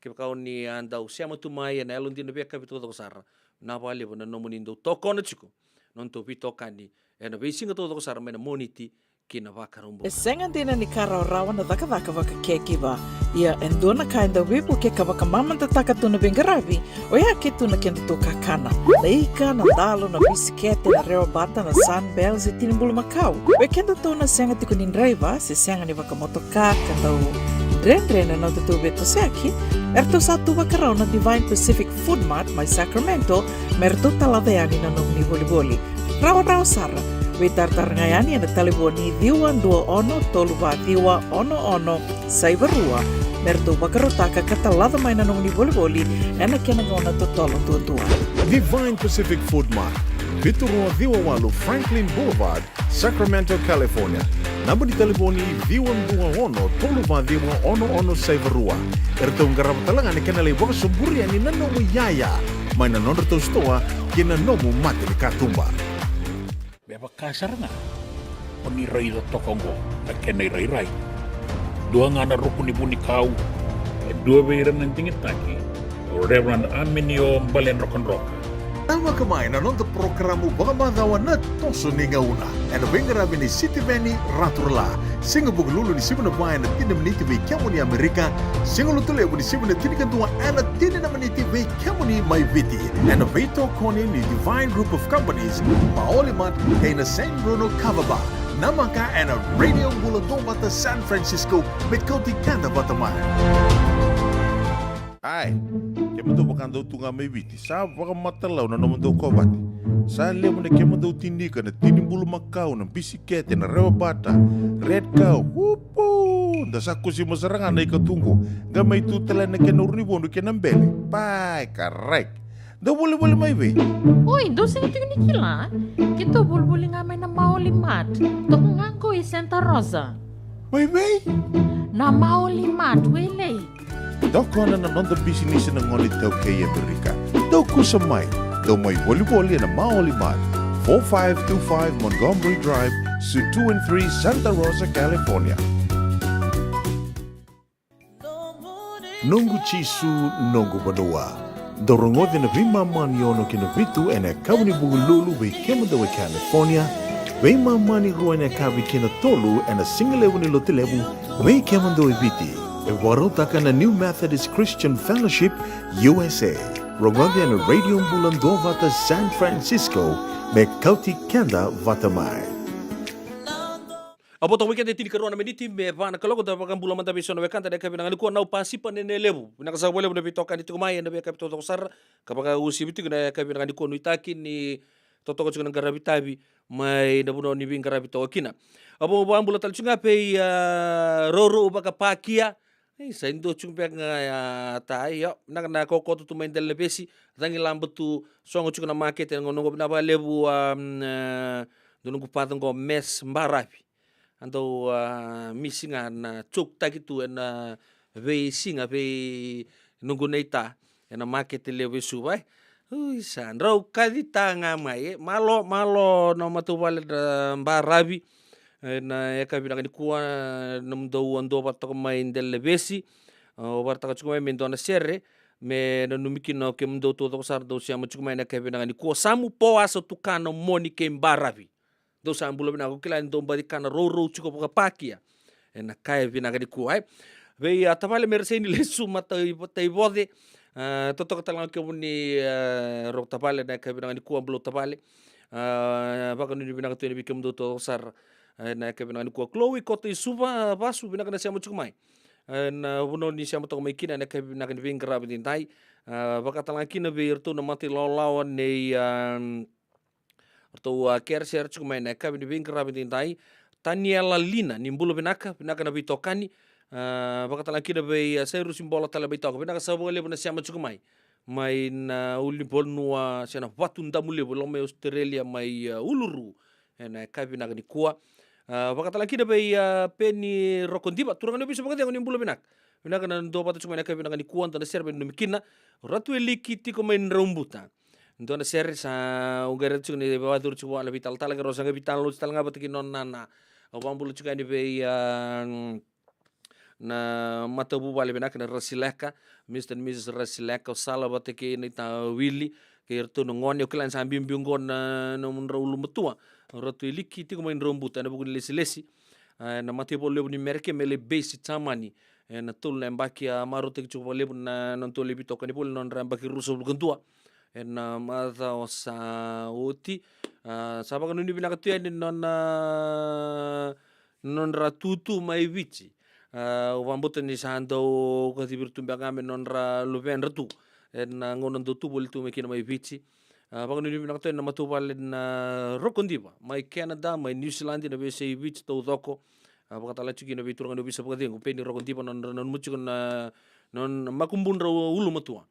Kevaka o ni a dau sema tu mai ena yalodina, na veiyakavi taucoko sara, vinaka vakalevu na nomuni dau tokona tiko na nodatou veitokani ena veisiga taucoko sara, mai na Moniti ki na Vakaraubuka. E sega dina ni ka rawarawa na cakacaka vaka caregiver. Ia e dua na ka e dau veivukei ka vakamamadataka tu na veiqaravi, oya ke tu na kedatou kakana. Na ika, na dalo, na bisikete, na rewabata, na Sunbell se tini bulumakau. Vei kedatou na sega tiko ni draiva se sega ni vakamotoka ka dau dredre na nodatou veitosoyaki, eratou sa tu vakarau na Divine Pacific Food Mart mai Sacramento me ratou talaca yani na nomuni volivoli. Rawarawa sara. Veitaratara ga yani ena talevoni ciwa dua ono tolu va ciwa ono ono saiva rua me ratou vakarautaka ka talaca mai na nomuni volivoli ena kena gauna totolo duadua. Divine Pacific Food Mart, vitu rua ciwa walu Franklin Boulevard, Sacramento, California. Naba ni talevoni ciwa dua ono tolu va ciwa ono ono saiva rua. Eratou qarava tale ga na kena lai vakasoburi yani na nomu iyaya mai na nodratou sitoa kei na nomu mata ni katuba. Me vaka sara ga o ni raica toka oqo na kena irairai. Dua ga na ruku ni vunikau, e dua vei ira na digitaki, o Reverend Aminio Baledrokadroka. Namaka mai na noda porokaramu vakamacawa Na Toso ni Gauna, ena veiqaravi ni Sitiveni Raturala, siga Vukelulu ni sivi na va ena tini na miniti vei kemuni Amerika, siga Lotulevu ni sivi na tinikadua ena tini na miniti vei kemuni mai Viti, ena veitokoni ni Divine Group of Companies, Maoli Mart, kei na San Bruno Kava Bar. Namaka ena Radio Bula Duavata San Francisco, me kauti keda vata mai. Ai, kemudou vaka dou tu ga mai Viti, sa vakamatalau na nomudou kovate. Sa levu na kemudou tinika, na tini bulumakau, na bisikete, na rewabata, Red Cow, upu! Da sa kusima sara ga na ikatuqu, qai mai tu tale na kena uru ni vodu kei na bele. Pai, karai. Dou volivoli mai vei? Oi, dou sega tiko ni kila? Keitou volivoli ga mai na Maoli Mart. Toka ga qo i Santa Rosa. Mai vei? Na Maoli Mart, Wailei. Tokona na noda bisinisi na gone iTaukei e Amerika. Dou kusa mai. Dou mai volivoli ena Maoli Mart, four five two five Montgomery Drive, Suite two and three, Santa Rosa, California. Noqu Jisu, noqu vanua. Dou rogoci na veimama ni ono ki na vitu ena yakavi ni Vukelulu vei kemudou e California, veimama ni rua ena yakavi ki na tolu ena sigalevu ni Lotulevu vei kemudou e Viti. E vakarautaka na New Methodist Christian Fellowship, U S A. Rogoci ena Radio Bula Duavata San Francisco, me kauti keda vata mai. A vo toka mai keda e tinikarua na miniti me va na kaloko, da vakabula mada vei so na wekada ena yakavi vinaka nikua, Nau Pasipa Nenelevu. Vinaka saka vakalevu na veitokani tiko mai ena veiyakavi taucoko sara, ka vakauasivi tiko na yakavi vinaka nikua, nuitaki ni totoka tiko na qaravi tavi mai na vanua ni veiqaravi toka kina. A vo vakabula tale tiko ga vei, a, Rourou Vakapakia. Ei, sa dua tiko beka ga ya, ta, io, vinaka na kokoto tu mai Delainavesi, cagilaba tu, sogo tiko na makete ena gauna oqo, vinaka vakalevu, a, dua noqu father qo, Mes Baravi. A dau, a, misi ga na joketaki tu ena veisiga vei noqu nei ta ena makete levu e Suva, e. Ui, sa drau kacita ga mai, e. Malo, malo na matavuvale na Baravi, ena yakavi vinaka nikua, nomudou a duavata toka mai Delainavesi, a, vakaraitaka tiko mai me dua na sere me nanumi kina o kemudou taucoko sara dou sema tiko mai ena yakavi vinaka nikua. Samu Poasa, Tukana, Moni kei Baravi. Dou sa bula vinaka, au kila ni dou baci kana Rourou tiko Vakapakia ena yakavi vinaka nikua, e. Vei, a, tavale Mereseni Lesu Mata i, Taivoce, a, totoka tale ga kemuni, a, rau tavale ena yakavi vinaka nikua, bula tavale. A, vakanuinui vinaka tu yani vei kemudou taucoko sara, a, ena yakavi vinaka nikua. Chloe Koto i Suva, Vasu, vinaka na sema tiko mai. A, ena vanua ni sema toka mai kina ena yakavi vinaka ni veiqaravi edaidai. A, vaka tale ga kina vei iratou na mata ilawalawa nei, a, ratou a keresere tiko mai ena yakavi ni veiqaravi edaidai. Taniela Lina, ni bula vinaka, vinaka na veitokani. A, vaka tale ga kina vei, a, Sairusi Bola Tale mai Toka, vinaka saka vakalevu na sema tiko mai, mai na ulunivanua se na vatu damu levu, lako mai Australia, mai, a, Uluru, ena yakavi vinaka nikua. A, vaka tale ga kina vei, a, Peni Rokodiva, turaga ni ovisa vakacegu, ni bula vinaka. Vinaka na dua vata tiko mai na ka vinaka ni kua, dua na sere me nanumi kina. Ratu Eliki tiko mai Draubuta. Dua na sere sa uqaira tiko ni vakacuru tiko vua na veitalatala, qai rau sa qai veitalanoa tale ga vata kei nona nana. Au vakabula tiko yani vei, a, na matavuvale vinaka na Rasileka, Mister and Missus Rasileka, o Sala vata kei na itawili, kei iratou na gone, au kila ni sa biubiu oqo na, na nomudrau ulumatua, Ratu Eliki tiko mai Draubuta, ena vuku ni lesilesi. A, na mataivalu levu ni Merika me lai base i Jamani, ena tolu na yabaki, a marautaki tiko vakalevu na, na nodatou lai veitokani voli na nodra yabaki ruasagavulu ka dua. Ena macawa sa oti, a, sa vakanuinui vinaka tu yani nona, nodra tutu mai Viti. A, au vakabauta ni sa dau kacivi ira tu beka ga me nodra luvedra tu ena gauna dau tu voli tu mai kina mai Viti. A, vakanuinui vinaka tu yani na matavuvale na Rokodiva mai Canada, mai New Zealand, na veiyasai Viti taucoko. A, vakatalega tiko kina vei turaga ni ovisa vakacegu, Peni Rokodiva, nodra nanuma tiko na, nona makubudrau ulumatua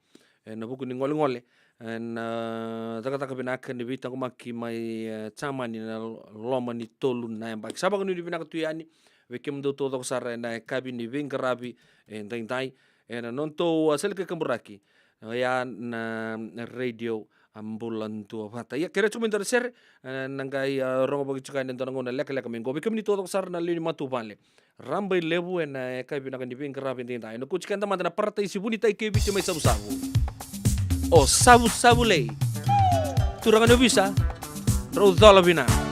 ena vuku ni golegole ena, a, cakacaka vinaka ni veitaqomaki mai, e, Jamani ena loma ni tolu na yabaki. Sa vakanuinui vinaka tu yani vei kemudou taucoko sara ena yakavi ni veiqaravi edaidai ena nodatou, a, sala ni kaburaki, oya na Radio, a, Bula Duavata. Ia, kerea tiko mai dua na sere, e, na qai, a, rogo vakatikitiki yani e dua na gauna lekaleka mai qo. Vei kemuni taucoko sara na lewe ni matavuvale, rabailevu ena yakavi vinaka ni veiqaravi edaidai. Ena kauti keda mada na Parataisi Vunitai kei Viti mai Savusavu, o Savusavu Lei. Turaga ni ovisa, drau cola vinaka.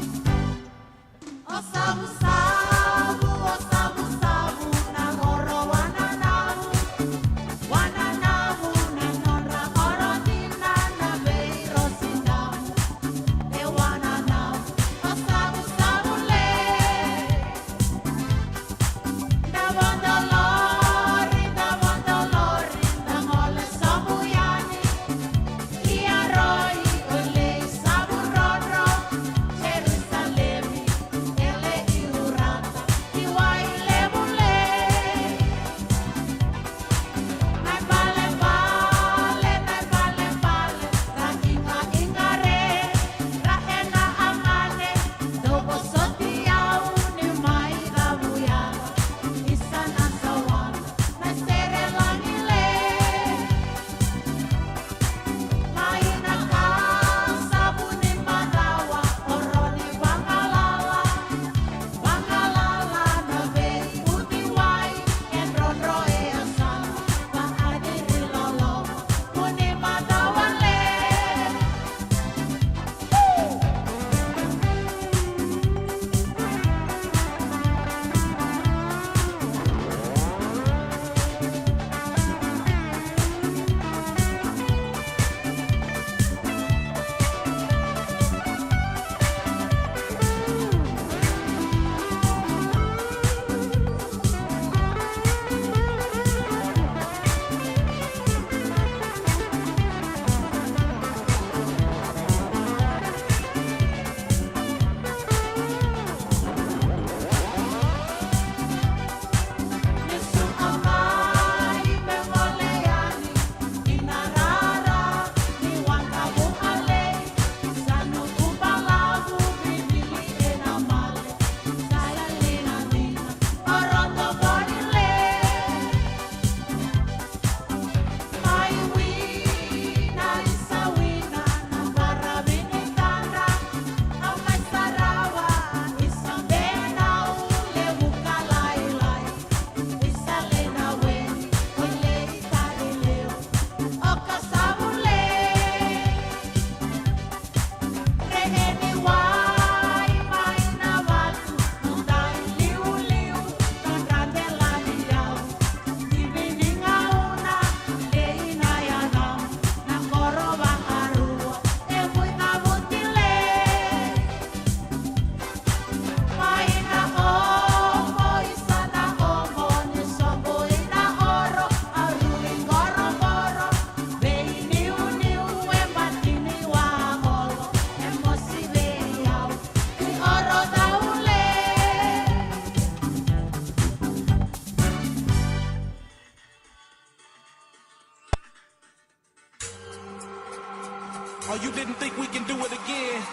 Oh, you didn't think we can do it again?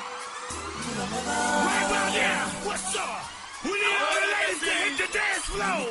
Right round here. What's up? We need all the ladies to hit the dance floor.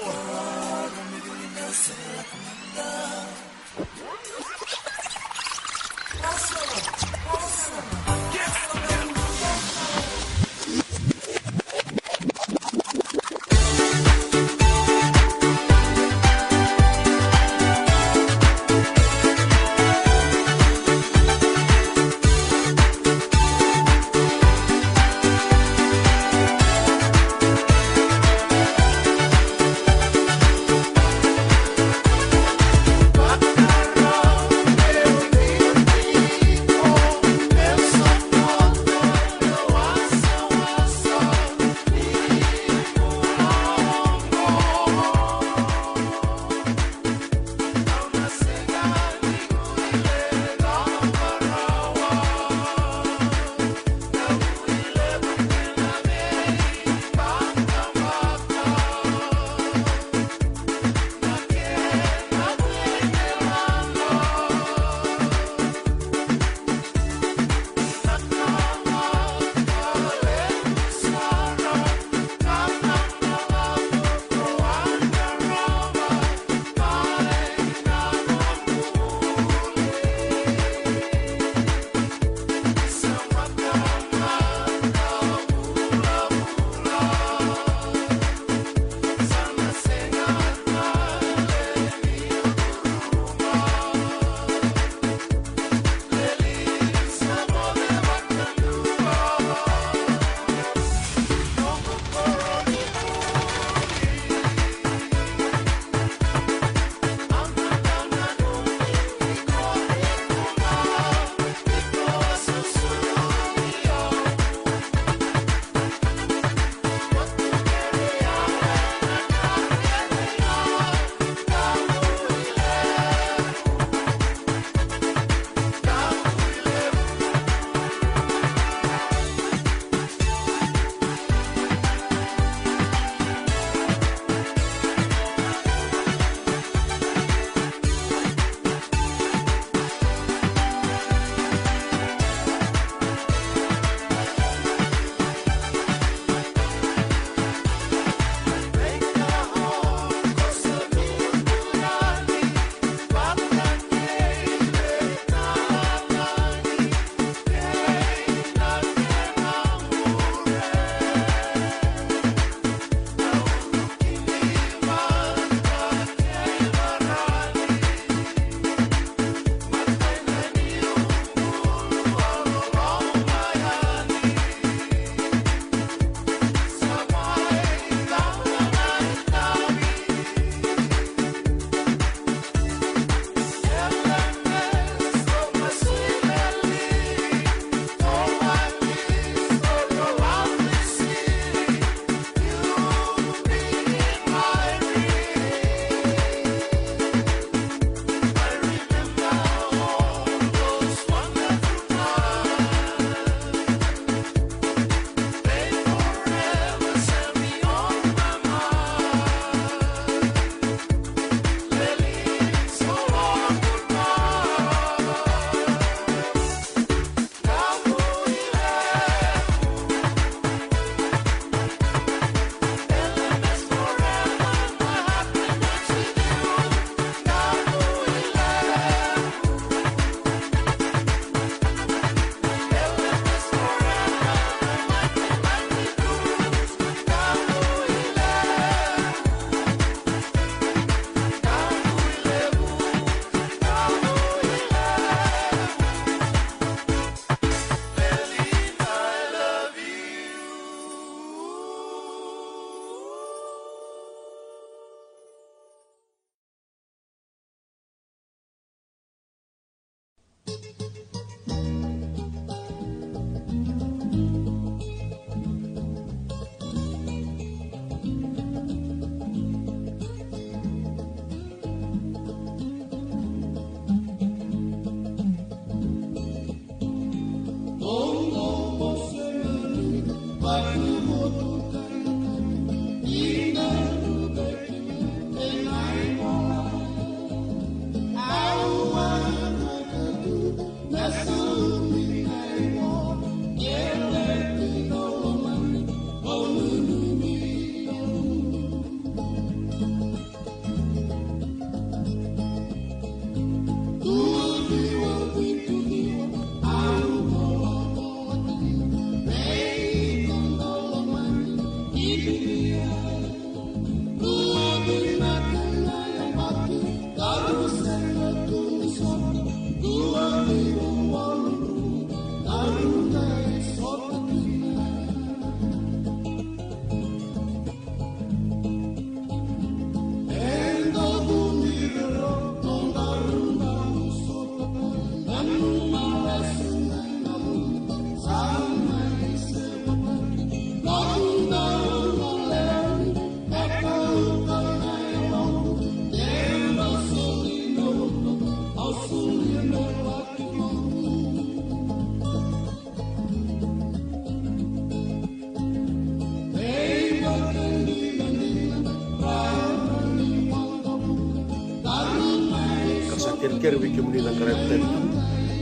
Kere vei kemuni na qaravi tale tu.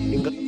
Ni qa-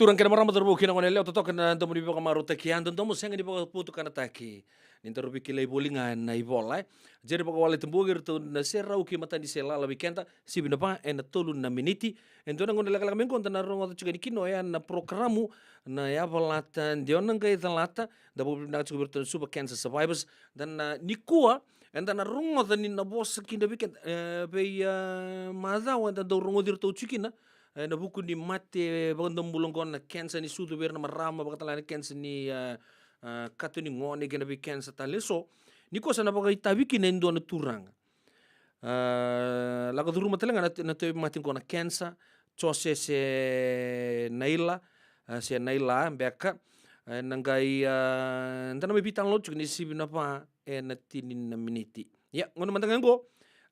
Turaga kei na marama, cauravou kei na goneyalewa, totoka na domo ni veivakamarautaki, a dodomo sega ni vakavotukanataki. Ni daru veikilai voli ga ena ivola, e. Jerry Vakawaleti Bogi, ratou na serau ki mata ni se lala vei keda, sivi na va ena tolu na miniti. E dua na gauna lekaleka mai qo da na rogoca tiko yani kina oya na porokaramu na Yavalata De O Na Qai Calata, da vakavinavinaka tiko vei iratou na Suva Cancer Survivors. Da na nikua, eda na rogoca ni na vosa kina vei keda, e, vei, e, macawa eda dau rogoci iratou tiko kina, e, na vuku ni mate vakadomobula oqo na kensa ni sucu vei ira na marama, vakatalega na kensa ni, e, e, kato ni gone kei na veikensa tale eso. Nikua sa na vakaitavi kina e dua na turaga. A, lako curuma tale ga na, na tauvimate qo na kensa, Jose se Naila, a, se Naila beka, e, na qai, a, da na mai veitalanoa tiko ni sivi na va ena tini na miniti. Ia, gauna mada ga qo,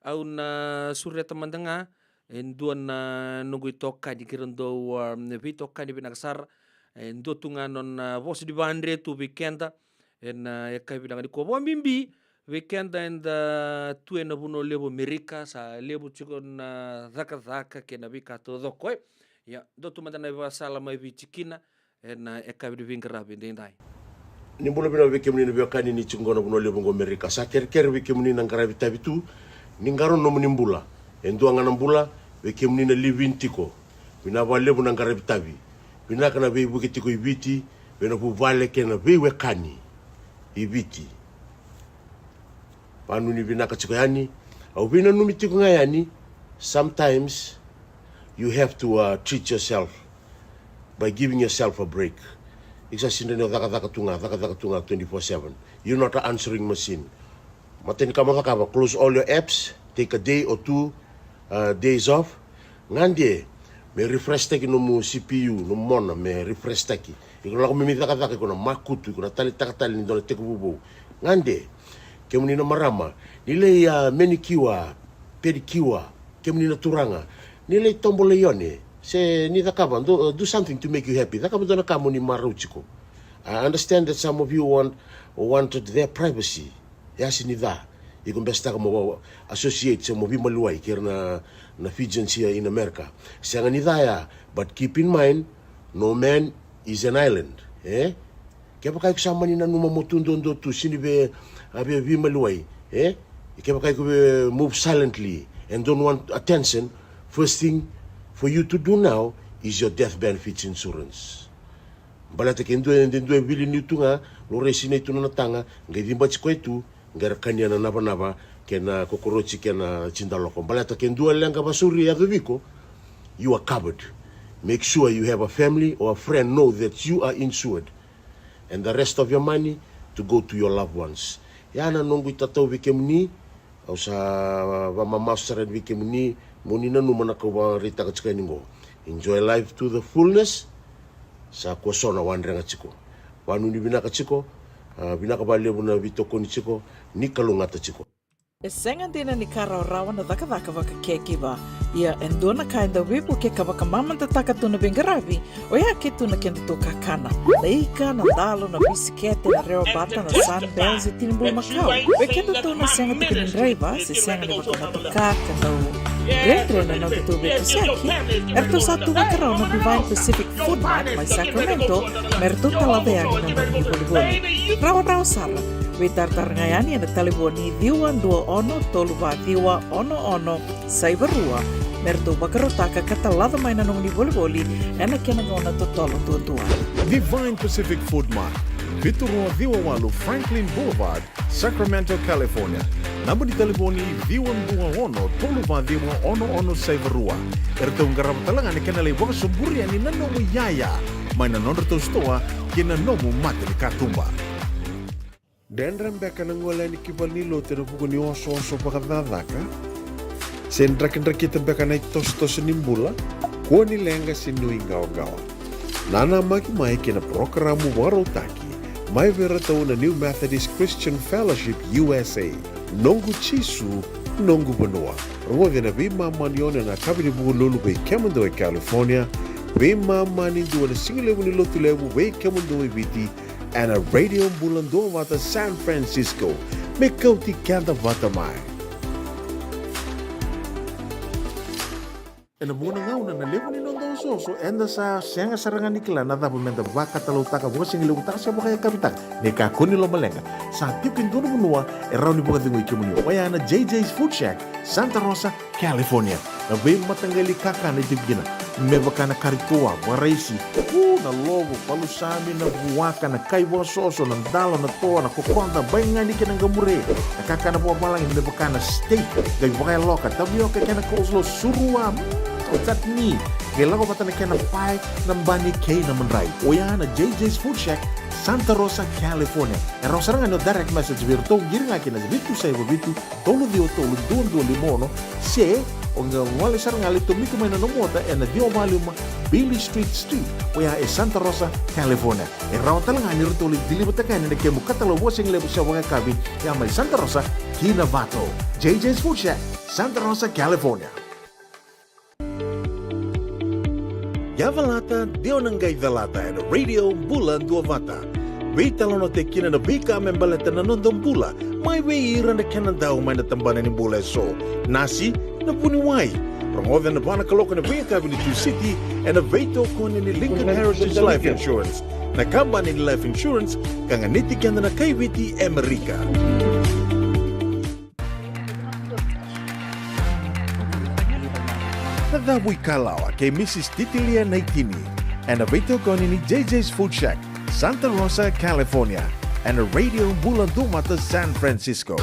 au na sureta mada ga e dua na noqu itokani, kei ra dau, a, veitokani vinaka sara, e dua tu ga nona, a, vosa ni vadre tu vei keda, ena, e, yakavi vinaka nikua. Vakabibi vei keda eda tu ena vanua levu Amerika, sa levu tiko na cakacaka kei na veika taucoko, e. Ia, dua tu mada na ivakasala mai Viti kina ena, e, yakavi ni veiqaravi edaidai. Ni bula vinaka vei kemuni na veiwekani ni tiko qo na vanua levu qo Amerika. Sa kerekere vei kemuni na qaravi tavi tu, ni qarauna nomuni bula. E dua ga na bula vei kemuni na live in tiko. Vinaka vakalevu na qaravi tavi. Vinaka na veivuke tiko i Viti, vei na vuvale kei na veiwekani i Viti. Vanuinui vinaka tiko yani. Au veinanumi tiko ga yani, sometimes you have to, uh, treat yourself by giving yourself a break. Iko sa sega ni cakacaka tu ga, cakacaka tu ga twenty-four seven. You're not an answering machine. Matai ni ka mo cakava, close all your apps, take a day or two, uh, days off. Gade me refresh taki nomu C P U, nomu mona me refresh taki. Iko na lako mai me cakacaka, iko na makutu, iko na taleitaka tale ni dua na tekivu vou. Gade, kemuni na marama, ni lai, a, manicure, pedicure, kemuni na turaga, ni lai tobo laione, se ni cakava, do, do something to make you happy. Cakava dua na ka mo ni marau tiko. I understand that some of you want, wanted their privacy. E sega ni ca iko besetaka mo associate se mo veimaliwai kei ira na, na Fijians here in America. Sega ni ca ya, but keep in mind, no man is an island, e? Kevaka iko sa mani nanuma mo tu duadua tu, sega ni via, a, via veimaliwai, e? Kevaka iko via move silently and don't want attention, first thing for you to do now is your death benefits insurance. Baleta ke dua, e dua e vili niu tu ga, laurai sinai tu na nona taga, qai cibati koya tu, Qai ra kania na navanava kei na kokoroci kei na cidaloko. Baleta ke dua leqa vasauri e yaco vei iko, you are covered. Make sure you have a family or a friend know that you are insured. And the rest of your money to go to your loved ones. Ya na noqu itatau vei kemuni. Au sa vakamamasu sara yani vei kemuni, mo ni nanuma na ka au vakaraitaka tiko yani qo. Enjoy life to the fullness. Sa kua so na wadrega tiko. Vanuinui vinaka tiko. Ah, vinaka vakalevu na veitokoni tiko. Ni kalougata tiko. E sega dina ni ka rawarawa na cakacaka vaka caregiver. Ia e dua na ka e dau veivukei ka vakamamadataka tu na veiqaravi, oya ke tu na kedatou kakana. Na ika, na dalo, na bisikete, na rewa vata, na Sunbells, e tini bulu makawa. Vei kedatou na sega tiko ni draiva se sega ni vakamotoka ka dau dredre na nodatou veitosoyaki, eratou sa tu vakarau na Divine Pacific Food Mart mai Sacramento me ratou talaca yani na nomuni volivoli. Rawarawa sara. Veitaratara ga yani ena talevoni ciwa dua ono tolu va ciwa ono ono saiva rua me ratou vakarautaka ka talaca mai na nomuni volivoli ena kena gauna totolo duadua. Divine Pacific Food Mart, vitu rua ciwa walu Franklin Boulevard, Sacramento, California. Naba ni talevoni ciwa dua ono tolu va ciwa ono ono saiva rua. Eratou qarava tale ga na kena lai vakasoburi yani na nomu iyaya mai na nodratou sitoa kei na nomu mata ni katuba. Dredre beka na gole yani ki valenilotu ena vuku ni osooso vakacakacaka? Se drakidrakita beka na itosotoso ni bula? Kua ni leqa se nuiqawaqawa. Nanamaki mai kei na parokaramu vakarautaki mai vei iratou na New Methodist Christian Fellowship U S A. Noqu Jisu, noqu vanua. Rogoci ena veimama ni ono ena yakavi ni Vukelulu vei kemudou e California, veimama ni dua ena sigalevu ni Lotulevu vei kemudou e Viti, ena Radio Bula Duavata San Francisco. Me kauti keda vata mai. Ena vuqa na gauna na levu ni noda osooso, eda sa sega sara ga ni kila na cava meda vakatalautaka, vakasigalevutaka se vakayakavitaka. Ni kakua ni lomaleqa, sa tiko e dua na vanua e rawa ni vakacegui kemuni, oya na J J's Food Shack, Santa Rosa, California. Na veimataqali kakana e tiko kina, me vaka na kari toa, vakaraisi, u, na lovo, palusami, na vuaka, na kai vakasoso, na dalo, na toa, na kokoda, baigani kei na qamure. Na kakana vakavalagi me vaka na steak, qai vakayaloka, tavioka kei na coleslaw, surua, mm, chutney, qai lako vata na kena pae, na bani kei na madrai. Oya na J J's Food Shack, Santa Rosa, California. E rawa sara ga ni o direct message vei iratou, qiri ga kina vitu saiva vitu, tolu ciwa tolu dua dua lima ono, se o qai gole sara ga, lai tomika mai na nomu ota ena ciwa va lima Beale Street Suite, oya e Santa Rosa, California. E rawa tale ga ni ratou lai deliver-taka yani na kemu katalau vakasigalevu se vakayakavi, ya mai Santa Rosa ki Novato. J J's Food Shack, Santa Rosa, California. Yavalata, de o na qai calata ena Radio Bula Duavata. Veitalanoataki kina na veika me baleta na noda bula, mai vei ira na kena dau mai na tabana ni bula eso. Nasi, na vuniwai. Rogoca ena va na kaloko ena veiyakavi ni Tusiti, ena veitokoni ni Lincoln Heritage Life Insurance, na kabani ni life insurance ka ganiti keda na kai Viti e Amerika. Na cavuikalawa kei Missus Titilia Naitini, ena veitokoni ni J J's Food Shack, Santa Rosa, California, ena Radio Bula Duavata San Francisco.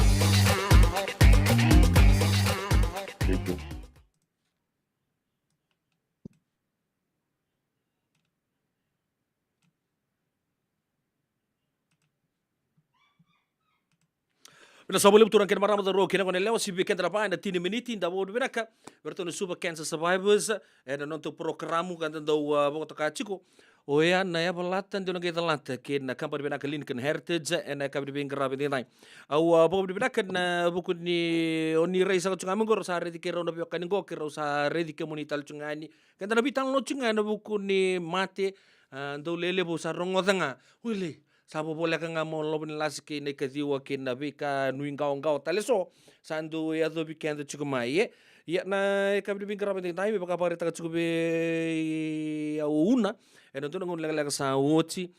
Vinaka sara vakalevu turaga kei na marama, cauravou kei na goneyalewa, sivia keda na va ena tini na miniti, da vakavinavinaka vei iratou na Suva Cancer Survivors ena nodatou porokaramu ka da dau, ah, vakatoka tiko. Oya na yavalata de o na qai calata kei na kabani vinaka Lincoln Heritage ena yakavi ni veiqaravi edaidai. Au, ah, vakavinavinaka ena vuku ni o ni rai saka tiko ga mai qo, rau sa raici keirau na veiwekani qo, keirau sa raici kemuni tale tiko ga yani. Keda na veitalanoa tiko ga ena vuku ni mate, ah, dau lelevu sa rogoca ga. Wili, sa vovoleka ga mai lovo ni lasi kei na ikaciwa kei na veika nuiqawaqawa tale eso sa dau yacovi keda tiko mai, e. Ia na yakavi ni veiqaravi edaidai me vaka vakaraitaka tiko vei au o Una ena dua na gauna lekaleka sa oti,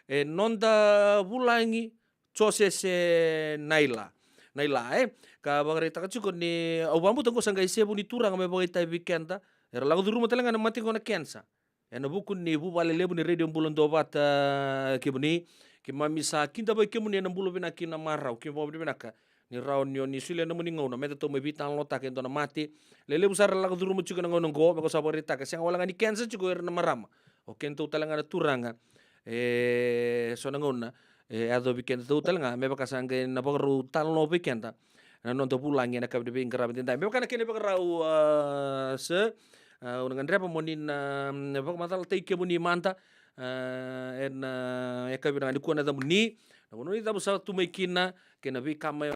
e noda vulagi Josese Naila. Naila, e. Ka vakaraitaka tiko ni au vakabauta qo sa qai sevu ni turaga me vakaitavi vei keda. Era lako curuma tale ga na mate qo na cancer. Ena vuku ni vuvale levu ni Radio Bula Duavata, kemuni, Keimami sa kidavaki kemuni ena bula vinaka kei na marau, keimami vakavinavinaka ni rawa ni o ni solia na nomuni gauna me datou mai veitalanoataka e dua na mate lelevu sara e lako curuma tiko ena gauna oqo. Me ko sa vakaraitaka, sega wale ga ni cancer tiko o ira na marama, o kedatou tale ga na turaga. E so na gauna e yacovi kedatou tale ga me vaka sa qai na vakarau talanoa vei keda na noda vulagi ena yakavi ni veiqaravi edaidai. Me vaka na kena ivakarau, a, sir, a, au na gadreva mo ni na, mm, vakamacalataki kemuni mada, a, ena, a, yakavi vinaka nikua, na yacamuni, na vanua ni cavu sa tu mai kina, kei na veika mai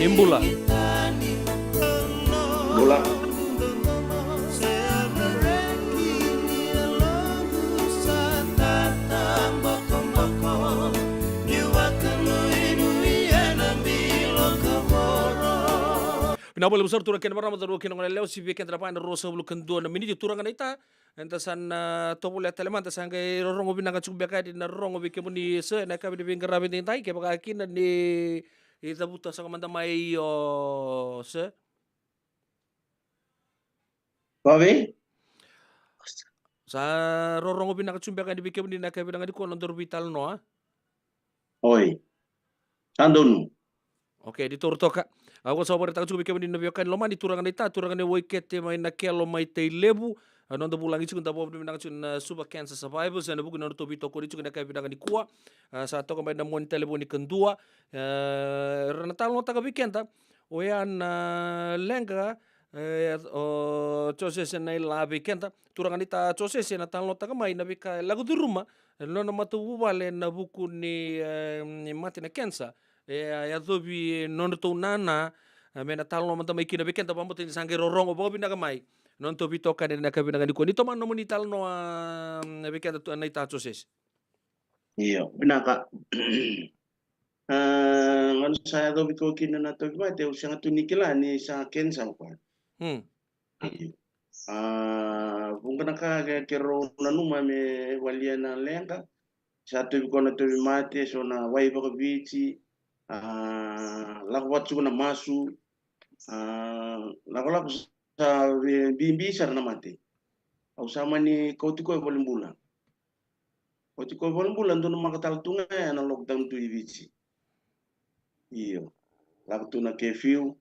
Ni bula. Bula. Vinaka vakalevu sara turaga kei na marama, cauravou kei na goneyalewa, sivia keda na va ena ruasagavulu ka dua na miniti. Turaga naita, eda sa na tovolea tale mada, sa qai rorogo vinaka tiko beka yani na rorogo vei kemuni sir ena yakavi ni veiqaravi edaidai, kevaka kina ni cavuta saka mada mai o sir. Vavei? Sa rorogo vinaka tiko beka yani vei kemuni ena yakavi vinaka nikua na nodaru veitalanoa. Oi. Sa donu. Okay, ni toro toka. Au sa vakaraitaka tiko vei kemuni na veiwekani lomani, turaga naita, turaga ni Waikete mai Nakelo mai Tailevu. A, noda vulagi tiko, da vakavinavinaka tiko na Suva Cancer Survivors ena vuku ni nodratou veitokoni tiko ena yakavi vinaka nikua. A, sa toka mai na moni talevoni ka dua. A, era na talanoataka vei keda oya na leqa, e, o Josese Naila vei keda. Turaga naita Josese na talanoataka mai na veika e lako curuma e nona matavuvale ena vuku ni, e, ni mate na cancer. E, e yacovi nodratou nana, e, me na talanoa mada mai kina vei keda, vakabauta ni sa qai rorogo vakavinaka mai na nodratou veitokani ena yakavi vinaka nikua. Ni tomana nomuni talanoa, e, vei keda tu, naita Josese. Io, vinaka. A, gauna sa yacovi koya kina na tauvimate, au sega tu ni kila ni sa cancer o koya. Hmm. A, vuqa na ka ke, keirau nanuma me walia na leqa. Sa tauvi koya na tauvimate, so na wai vakaviti. A, lako vata tiko na masu. A, lakolako sa vi-, bibi sara na mate. Au sa mani kauti koya i valenibula. Oti koya i valenibula, donumaka tale tu ga ya na lockdown tu i Viti. Io. Lako tu na curfew.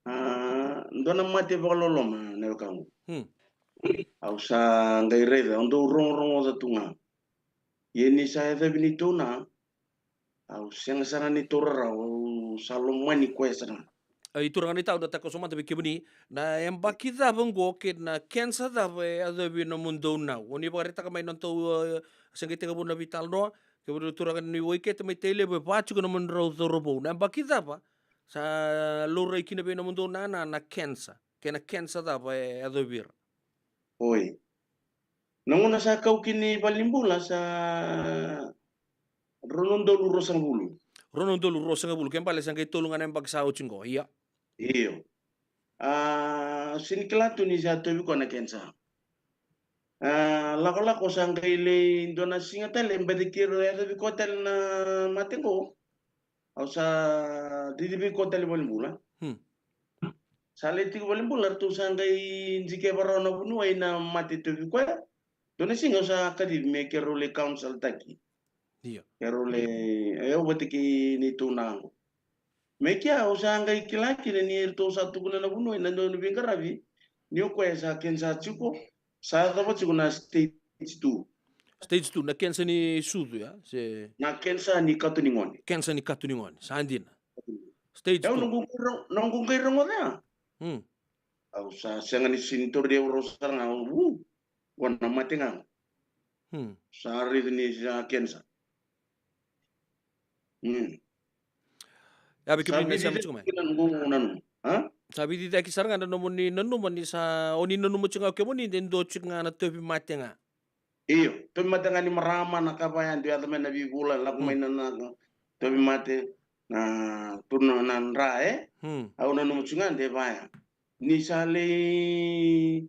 A, dua na mate vakaloloma na wekaqu. Hmm. Au sa qai raica, au dau rogorogoca tu ga. Ia ni sa yacovi neitou na, au sega sara ni taura rawa, au sa lomani koya sara ga. A, i turaga naita, au na takoso mada vei kemuni, na yabaki cava oqo kei na cancer cava e yacovi nomudou nau? O ni vakaraitaka mai na nodatou, e, se qai tekivu na veitalanoa, kemudou turaga ni Waikete mai Tailevu, e va tiko nomudrau cauravou. Na yabaki cava sa laurai kina vei nomudou nana na cancer, kei na cancer cava e yacovi ira? Oi. Na gauna sa kau kina i valenibula sa rua na udolu ruasagavulu. Rua na udolu ruasagavulu, ke bale sa qai tolu ga na yabaki sa oti qo, ia. Io. A, sega ni kila tu ni sa tauvi koya na cancer. A, lakolako sa qai lai dua na siga tale, baleta keirau yacovi koya tale na mate qo. Au sa cici vei koya tale i valenibula. Hmm. Sa lai tiko i valenibula, ratou sa qai dikeva rawa na vuniwai na mate tauvi koya. Dua na siga au sa kacivi me keirau lai counsel-taki. Io. Keirau lai, e, au vata kei neitou naqu. Me kea au sa qai kila kina ni ratou sa tukuna na vuniwai na dau ni veiqaravi ni o koya sa cancer tiko, sa yacova tiko na stage two. Stage two, na cancer ni sucu, ya? Se na cancer ni kato ni gone. Cancer ni kato ni gone, sa dina. Stage two. Au noqu qai ro-, noqu qai rogoca ya. Hmm. Au sa sega ni sini tori au rau sara ga, au, u, ua na mate ga. Hmm. Sa raica ni sa cancer. Hmm. Ya, vei kemuni na sema tiko mai. Sa vici cake sara ga na nomuni nanuma ni sa, o ni nanuma tiko ga o kemuni de dua tiko ga na tauvimate ga. Io, tauvimate ga ni marama na ka vaya, dua yaco mai na veivula, lako mai na, na tauvimate, na tu na, na dra, e? Hmm. Au nanuma tiko ga de vaya. Ni sa lai,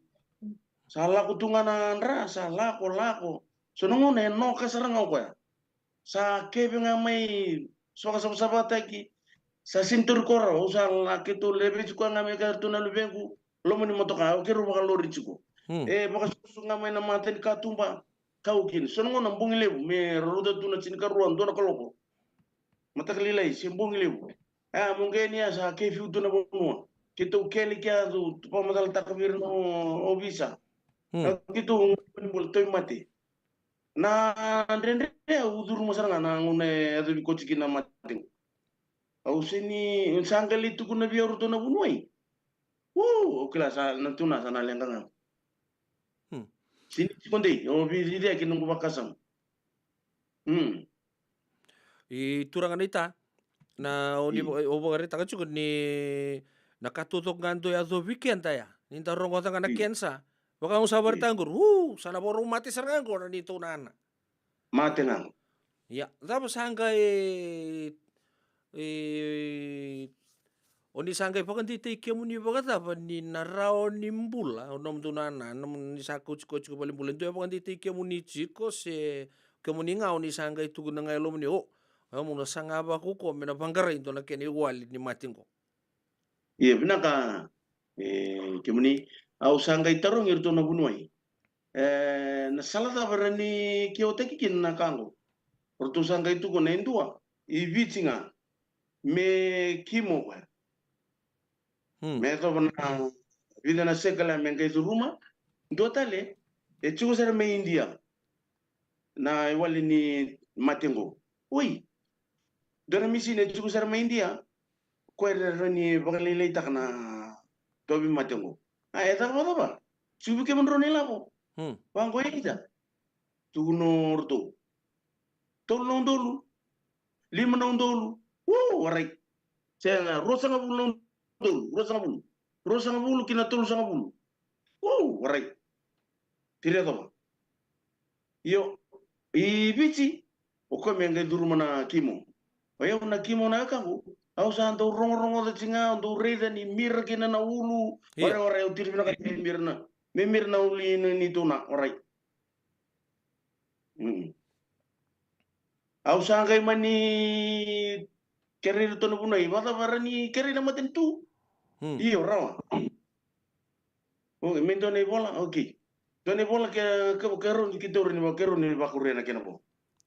sa lako tu ga na dra, sa lako, lako. So na gauna e noka sara ga o koya. Sa keve ga mai, so vakasavasavataki. Sa sini tori koya rawa, au sa la keitou levei tiko ga mai keitou na luvequ, loma ni motoka, au keirau vakalori tiko. Hmm. E vakasusu ga mai na mata ni katuba, kau kina. So na gauna bogi levu, me rauta tu na tinikarua, dua na kaloko. Mataka lailai, se bogi levu. E, mo qai ni a sa curfew tu na vanua. Keitou kele kea tu, tu vakamacalataka vei ira na ovisa. Hmm. Na keitou bula tauvimate. Na dredre au curuma sara ga na gauna e yacovi koya tiko kina na mate. Au sini, sa qai lai tukuna vei au ratou na vuniwai. U, au kila sa na tuna sa na leqa ga. Hmm. Sini tiko dei, au via cici cake noqu vakasama. Hmm. I turaga naita, Na o ni, o vakaraitaka tiko ni na ka taucoko ga dau yacovi keda ya. Ni da rogoca ga na kenisa. Vaka au sa vakaraitaka qori, u, sa na vakarau mate sara ga qori na neitou nana. Mate ga qo. Ia, cava sa qai, e, o ni sa qai vakadeitaki kemuni vakacava ni na rawa ni bula o nomudou nana, nomuni sa kauti koya tiko valenibula, e dua e vakadeitaki kemuni tiko se kemuni ga o ni sa qai tukuna ga e lomamuni, o, au na saga vakaukaua me na vaqarai dua na kena iwali ni mate qo. Ia, vinaka, e, kemuni, au sa qai tarogi iratou na vuniwai. E, na sala cava era ni kewataki kina na ka qo? Ratou sa qai tukuna e dua, i Viti ga, me kimo koya. Hmm. Me yacova na vica na sekala me qai curuma, dua tale, e tiko sara mai Idia. Na iwali ni mate qo. Oi. Dua na misini e tiko sara mai Idia. Koya era rawa ni vakalailaitaka na tauvimate qo. A, e caka vakacava? Tiko vei kemudrau na ilavo. Hmm. Vaqo e ita. Tukuna o ratou. Tolu na udolu. Lima na udolu. Uu, warai. Sega, ruasagavulu na udolu. Ruasagavulu. Ruasagavulu ki na tolusagavulu. Uu, warai. Tiri yacova. Io, i Viti, o koya me qai curuma na kimo. O yau na kimo na wekaqu, au sa dau rogorogoca tiko ga, au dau raica ni mira kina na ulu. Io. Warai, warai, au tiri vinaka ni mira na, me mira na ulu ni, ni tuna, warai. Mm. Au sa qai mani kerei iratou na vuniwai, vakacava era ni kerei na matanitu? Hmm. Io, rawa. Okei, me dua na ivola, okei. Dua na ivola ke, ke, ke rawa ni, ke rawa ni, ke rawa ni vakuria na kena vo.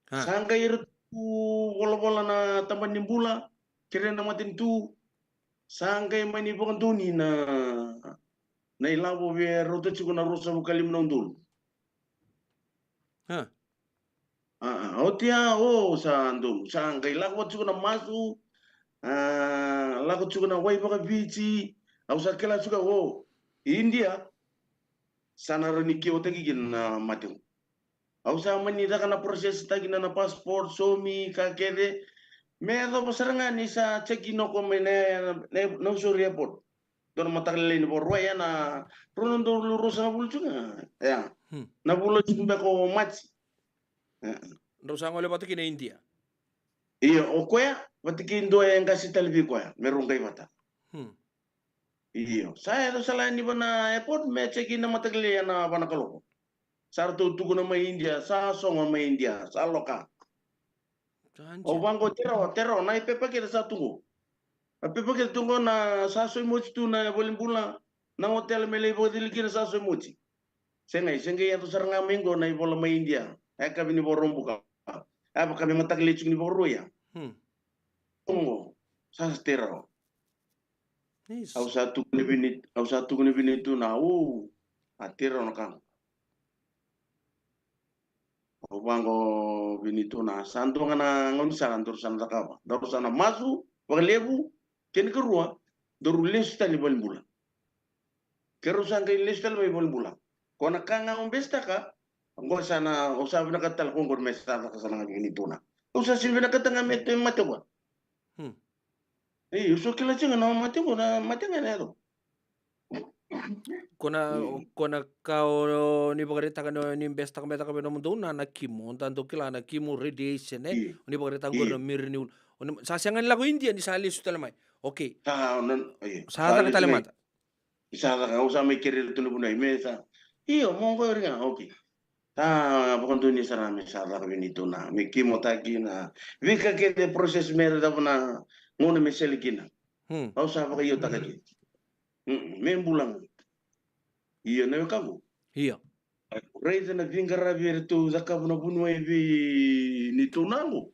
Ha. Sa qai iratou volavola na tabana ni bula, kerei na matanitu. Sa qai mani vakadonui na, na ilavo vei rauta tiko na ruasagavulu ka lima na udolu. Ha. A, a, oti ya, o, sa donu, sa qai lako vata tiko na masu, a, lako tiko na wai vakaviti, au sa kila tiko, o, Idia, sa na rawa ni kewataki kina na mate qo. Au sa mani caka na process taki na, na passport, somi, ka kece, me yacova sara ga ni sa check in o koya mai na, na, na, na Nausori airport. Dua na mataka lailai ni Vakarauwai, ya na rua na udolu ruasagavulu tiko ga. Ya. Hmm. Na vula tiko beka o Maji. Ya. Drau sa gole vata kina Idia. Io, o koya, vata kei dua e qase tale vei koya, me rau qai vata. Hmm. Io, sa yaco sala yani va na airport, me check in na mataka lailai ya na va na kaloko. Sa ratou tukuna mai Idia, sa sogo mai Idia, sa loka. Sa dina. Au vaqo, tei rawa, tei rawa, na ipepa kece sa tu qo. Na pepa kece tu qo, na sa soi moji tu na valenibula, na hotel me lai vakacili kina sa soi moji. Sega, sega, yaco sara ga mai qo na ivola mai Idia. E ka vei ni Vakaraubuka. E vaka me mataka lailai tiko ni Vakarauwai ya. Hmm. Qo, sa, sa tei rawa. Nice. Au sa tukuna vei ni, au sa tukuna vei ni tuna, o, a tei rawa na ka qo. Au vaqo vei ni tuna, sa dua ga na gaunisala daru sa na cakava. Daru sa na masu vakalevu, kena ikarua, daru lesu tale i valenibula. Keirau sa qai lesu tale mai valenibula. Ko na ka ga au besetaka, qo sa na, au sa vinakata tale ko qori me sa caka sara ga vei ni tuna. Au sa sega ni vinakata ga me, me mate koya. Hmm. Ei, au sa kila tiko ga na mate qo, na mate ga na yaco. Ko na, mm, ko na ka o ni vakaraitaka ni, ni besetaka me caka vei nomudou na, na kimo, da dau kila na kimo radiation, e? Io. O ni vakaraitaka qori na mira ni ulu. O ni, sa sega ni lako Idia ni sa lesu tale mai. Okei. Sa, o na, io. Sa caka tale mai. Sa caka, au sa mai kerei iratou na vuniwai, me sa. Io, mo qori ga, okei. Sa vakadonui sara me sa caka vei ni tuna, me kimotaki na veika kece, process me ra cava na gauna me sele kina. Hmm. Au sa vakaiotaka kece. Mm, me bula ga. Io, na wekaqu. Io. Raica na veiqaravi eratou cakava na vuniwai vei ni tuna qo.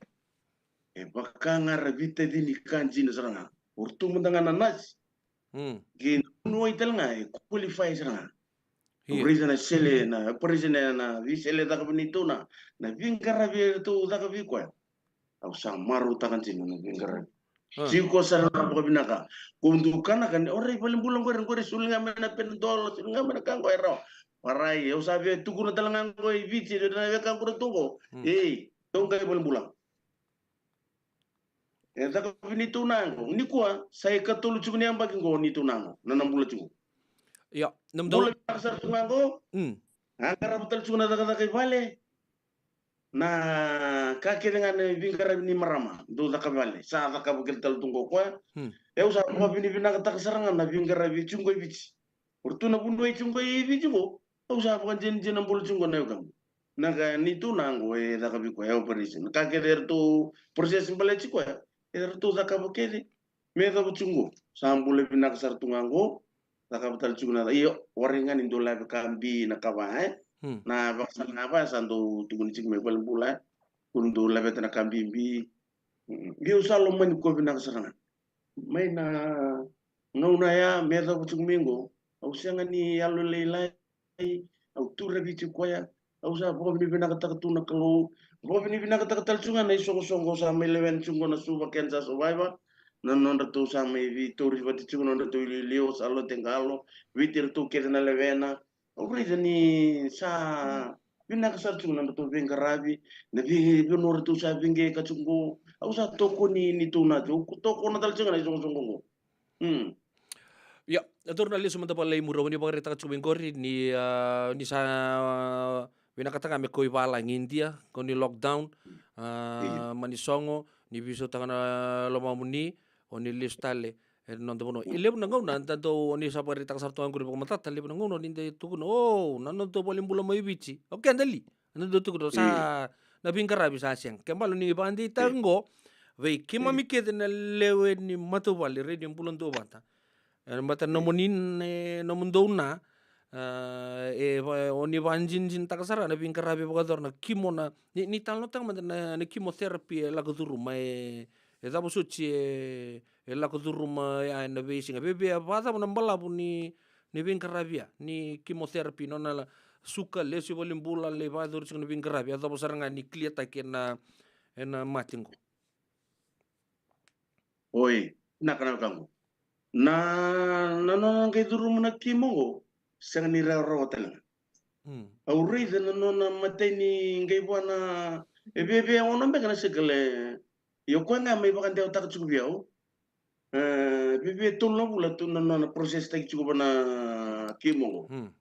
E vaka ga ra veitacini ka dina sara ga. O ratou mada ga na nasi. Hmm. Kei na vuniwai tale ga e qualify sara ga. Io. Raica na sele, na operation, na veisele caka vei ni tuna, na veiqaravi eratou caka vei koya. Au sa marautaka dina na veiqaravi. Ah. Tiko sara ga vakavinaka. Ko dau kanaka ni, o rai, valenibula qori, qori soli ga mai na Panadol, soli ga mai na ka qo e rawa. Warai, au sa via tukuna tale ga qo i Viti, na wekaqu ra tu qo. Hmm. Ei, dou qai valenibula. E caka vei neitou na qo. Nikua, sa ikatolu tiko ni yabaki qo neitou na qo. Na, na bula tiko. Ia, na bula vinaka sara tu ga qo. Mm. A qarava tale tiko na cakacaka i vale. Na ka kece ga na veiqaravi ni marama. Dou caka vale. Sa cakava kece tale tu qo koya. Mm. Au sa vakavinavinakataka sara ga na veiqaravi tiko qo i Viti. O ratou na vanua e tiko qo i Viti qo. Au sa vakadinadina bula tiko qo na wekaqu. Na ka neitou na qo e caka vei koya e operation. Na ka kece eratou process baleti koya. Eratou cakava kece. Me yacova tiko qo. Sa bula vinaka sara tu ga qo. Cakava tale tiko na, io, warai ga ni dou lave ka bi na ka va, e? Hmm. Na vakasala ga va, sa dou tukuni tiko mai valenibula, e? Ko ni dou laveta na ka bibi. Mm. Io, sa lomani koya vinaka sara ga. Mai na gauna ya, me yacova tiko mai qo. Au sega ni yalolailai, au tu raviti koya. Au sa vakavinavinakataka tu na Kalou. Vakavinavinakataka tale tiko ga na isoqosoqo sa mai lewena tiko qo na Suva Cancer Survivor. Na nodratou sa mai veitauri vata tiko nodratou iliuliu, sa lote qalo. Viti iratou kece na lewena. Au raica ni sa vinaka sara tiko nodratou veiqaravi. Na vei, vei nodratou sa veiqaravi tiko qo. Au sa tokoni neitou na tiko. Au tokona tale tiko ga na isoqosoqo qo. Mm. Ia, e duru na lesu mada vale i muri, o ni vakaraitaka tiko mai qori ni, a, ni sa, a, vinakata ga me kau i valagi India, kau ni lockdown, a, mani sogo, ni veisautaka na lomamuni, o ni lesu tale e noda vanua. E levu na gauna da dau, o ni sa vakaraitaka sara tu ga qori vakamatata, levu na gauna o ni dau tukuna, o, na noda valenibula mai Viti. O keda li? Na dau tukuna sa na veiqaravi sa sega. Ke bale ni vakadeitaka qo vei keimami kece na lewe ni matavuvale, rai ni bula duavata. E, baleta nomuni, e, nomudou na, e, e, va-, o ni vakadinadinataka sara na veiqaravi vakayacora na kimo na, ni, ni talanoataka mada na, na chemotherapy e lako curuma, e, e cava soti e, e lako curuma ya ena veisiga. Vevei, vakacava na balavu ni, ni veiqaravi ya, ni chemotherapy, nona la suka, lesu i valenibula, lai vakayacori tiko na veiqaravi, yacova sara ga ni clear-taki ena, ena mate qo. Oi, vinaka na wekaqu. Na, na nona qai curuma na chemo qo, sega ni rawarawa tale ga. Mm. Au raica na nona matai ni qai vua na, e viavia ono beka na sekele, io koya ga mai vakadewataka tiko vei au. E, viavia tolu na vula tu na nona process taki tiko va na chemo qo. Mm.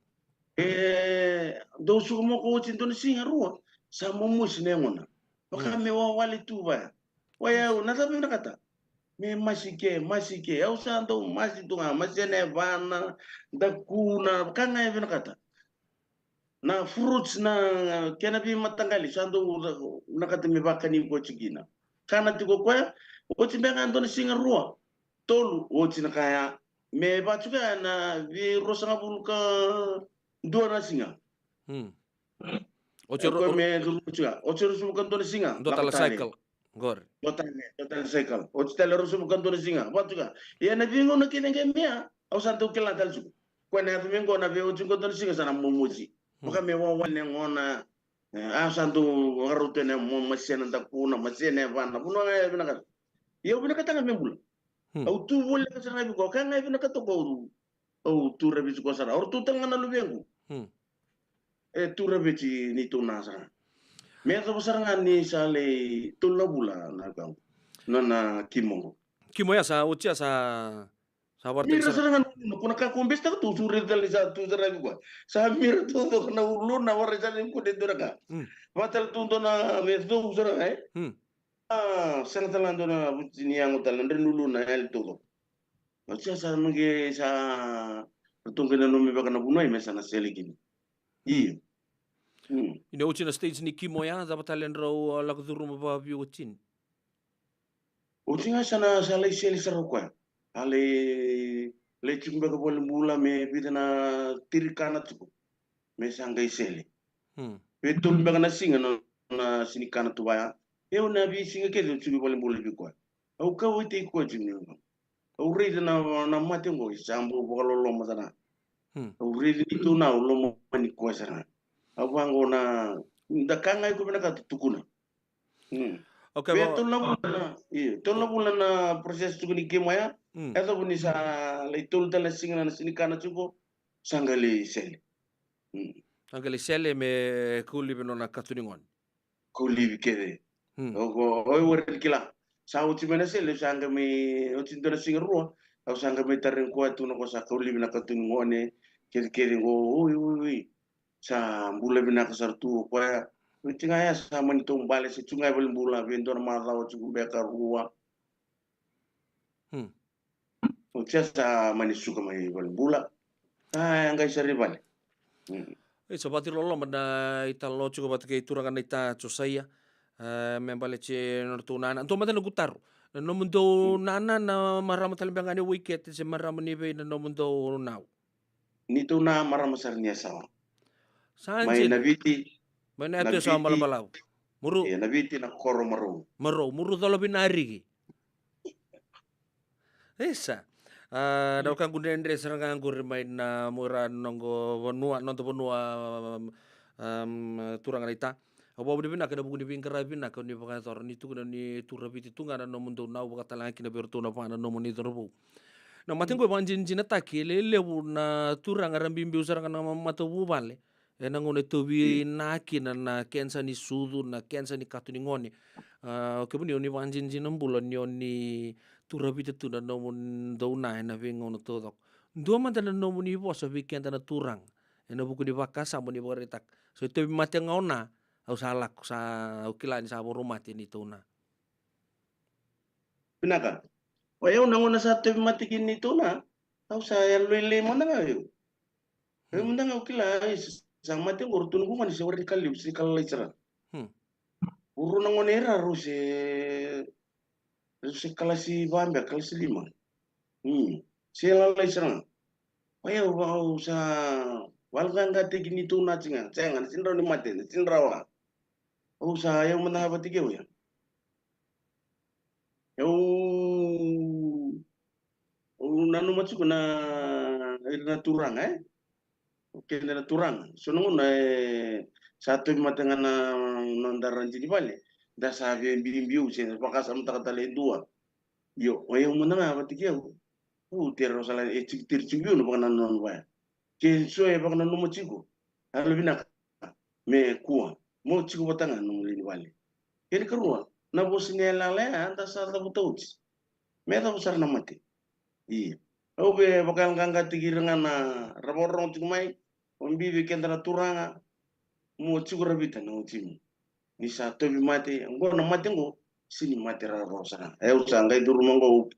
E, dou suka moko oti dua na siga rua, sa momosi na yagona. Vaka me wawale tu vaya. Oya au, na cava vinakata? Me masi ke, masi ke. Au sa dau masi tu ga, masi ena yavana, dakuna, vaka ga e vinakata. Na fruits na kena veimataqali, sa dau vinakata me vakani koya tiko kina. Kana tiko koya, oti beka dua na siga rua, tolu, oti na kaya. Me vatuka na veiruasagavulu ka dua na siga. Hmm. Oti ro-, me duru tiko. Oti ruasagavulu ka dua na siga. Dua tale cycle. Qori. Dua tale, dua tale cycle. Oti tale ruasagavulu ka dua na siga. Vatuka. Ia na veigauna kece qai mea, au sa dau kila tale tiko. Koya na yaco me qo na veioti qo dua na siga sa na momosi. Hmm. Vaka me wawale na yagona. E, au sa dau vakarauta na mo-, masena dakuna, masena yavana. Vanua ga e vinakata. Ia au vinakata ga me bula. Hmm. Au tu voleka sara ga vei koya, ka ga e vinakata ko au. Au tu raviti koya sara. O ratou tale ga na luvequ. Hmm. E tu raviti neitou na sara. Me yacova sara ga ni sa lai tolu na vula na wekaqu. Na, na chemo qo. Chemo ya sa, oti ya sa, sa vara tiko sara. Mira sara ga na uluna, ko na ka ko bese taka tu, sure tale sa tu sara vei koya. Sa mira tu toko na uluna, vara sara ni ko de dua na ka. Hmm. Vata tale tu dua na me tu sara ga, e? Hmm. A, sega tale ga dua na vuti ni yago tale, na dre ni uluna, yali taucoko. Oti ya sa maqe sa, ratou qai nanumi vaka na vunai me sa na sele kina. Io. Mm. Ina oti na stage ni chemo ya, cava tale drau, a, lako curuma vakaviu oti ni? Oti ga sa na sa lai sele sara o koya. A lai, lai tiko beka valenibula me vica na tiri kana tiko. Me sa qai sele. Hmm. Veitolu beka na siga na, na sini kana tu vaya. Au na veisiga kece au tiko i valenibula vei koya. Au kauwaitaki koya tiko ni. Au raica na, na mate qo, e sa bau vakaloloma sara. Hmm. Au raica ni tu na au lomani koya sara. Au vaqo na, da ka ga iko vinakata tukuna. Hmm. Okay, vei tolu na vula na, io, tolu na vula na process tiko ni chemo ya. Hmm. E yacova ni sa lai tolu tale na siga na sini kana tiko, sa qai lai sele. Hmm. Sa qai lai sele me kau laivi nona kato ni gone. Kau laivi kece. Hmm. O, o, o, warai ni kila. Sa oti mai na sele, sa qai mai oti dua na siga rua, au sa qai mai tarai koya tu na ko sa kau livi na katu ni gone, kecekece qo, oi, oi, oi. Sa bula vinaka sara tu o koya. Oti ga ya sa mani taubale, se tu ga i valenibula vei dua na macawa tiko beka rua. Hmm. Oti ya sa mani suka mai valenibula. A, qai sara i vale. Hmm. E sa vakatiloloma na italanoa tiko vata kei turaga na ita Josaia. E, me baleti nodratou nana. Dua mada na noqu taro. Na nomudou nana na marama tale beka ga ni Waikete se marama ni vei na nomudou nau? Ni tou na marama sara ni Yasawa. Sa mai jina. Naviti. Mai na yatu Yasawa Naviti. Balabalavu. Muru. E, Naviti na koro Marou. Marou. Muru Colo Vinariki. Isa. A, na wekaqu dredre sara ga qori mai na mura noqo vanua, noda vanua, um, turaga na ita. Au vakavinavinaka ena vuku ni veiqaravi vinaka ni vakayacora ni tukuna ni tu Raviti tu ga na nomudou nau vakatalega kina vei iratou na va na nomuni cauravou. Na mate qo e vakajinajinataki e lelevu na turaga ra biubiu sara ga na matavuvale. Ena gauna e tauvi na kina na kenisa ni sucu, na kenisa ni kato ni gone. A, o kemuni o ni vakajinajina bula ni o ni tu Raviti tu na nomudou na ena veigauna taucoko. Dua mada na nomuni vosa vei keda na turaga. Ena vuku ni vakasama ni vakaraitaka. So e tauvi mate ga o na, au sa lako, sa au kila ni sa voro mate ni tou na. Vinaka. O yau na gauna sa tauvi mate kina ni tou na, au sa yalolailai mada ga o yau. Au mada ga au kila, ai, sa, sa mate qo, ratou na gone se warai ni ka levu, se ka lalai sara. Hmm. O rau na gone era rau se, rau se kalasi va beka, kalasi lima. Hmm. Se lalai sara ga. O yau, au sa vakayaloqaqataki ni tou na tiko ga, sega, na sega ni rawa ni mate, na sega ni rawa. Au sa, yau mada ga vata kei au ya. Au, au nanuma tiko na, ira na turaga, e? O keda na turaga. So na gauna, e, sa tauvi mate ga na noda radini vale. Da sa via biubiu, se vakasamataka tale e dua. Io, o yau mada ga vata kei au. Au tei rawa sara, e tiko, tei tiko biu na vakanananu vaya. Ke so e vakananuma tiko. Yalovinaka. Me kua. Mo tiko vata ga na nomu lewe ni vale. Kena ikarua, na vosa ni yalayala ya, da sa cavuta oti. Me cava sara na mate. Ia. Au via vakayaloqaqataki ira ga na ra vakarorogo tiko mai, o bibi vei keda na turaga, mo tiko Raviti na watimu. Ni sa tauvi mate, qo na mate qo, sega ni mate rawarawa sara. E, au sa qai curuma qo,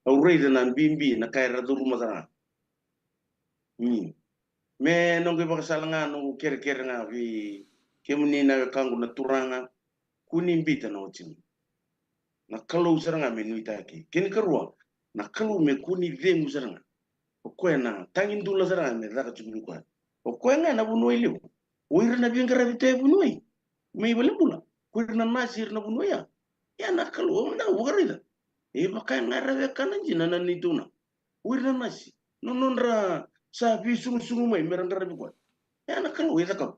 au raica na bibi, na ka era curuma sara. Ni. Me noqu ivakasala ga, noqu kerekere ga vei kemuni na wekaqu na turaga, kua ni biuta na watimu. Na Kalou sara ga me nuitaki. Kena ikarua, na Kalou me kua ni cegu sara ga. O koya na tagidula sara ga me caka tiko vei koya. O koya ga na vuniwai levu. O ira na veiqaravi tu e vuniwai. Mai valenibula. Ko ira na nasi, ira na vuniwai ya. Ia na Kalou, au mada ga vakaraica. E vaka ga era wekana dina na neitou na. O ira na nasi. Na nodra sa veisugusugu mai me ra qaravi koya. Ia na Kalou e cakava.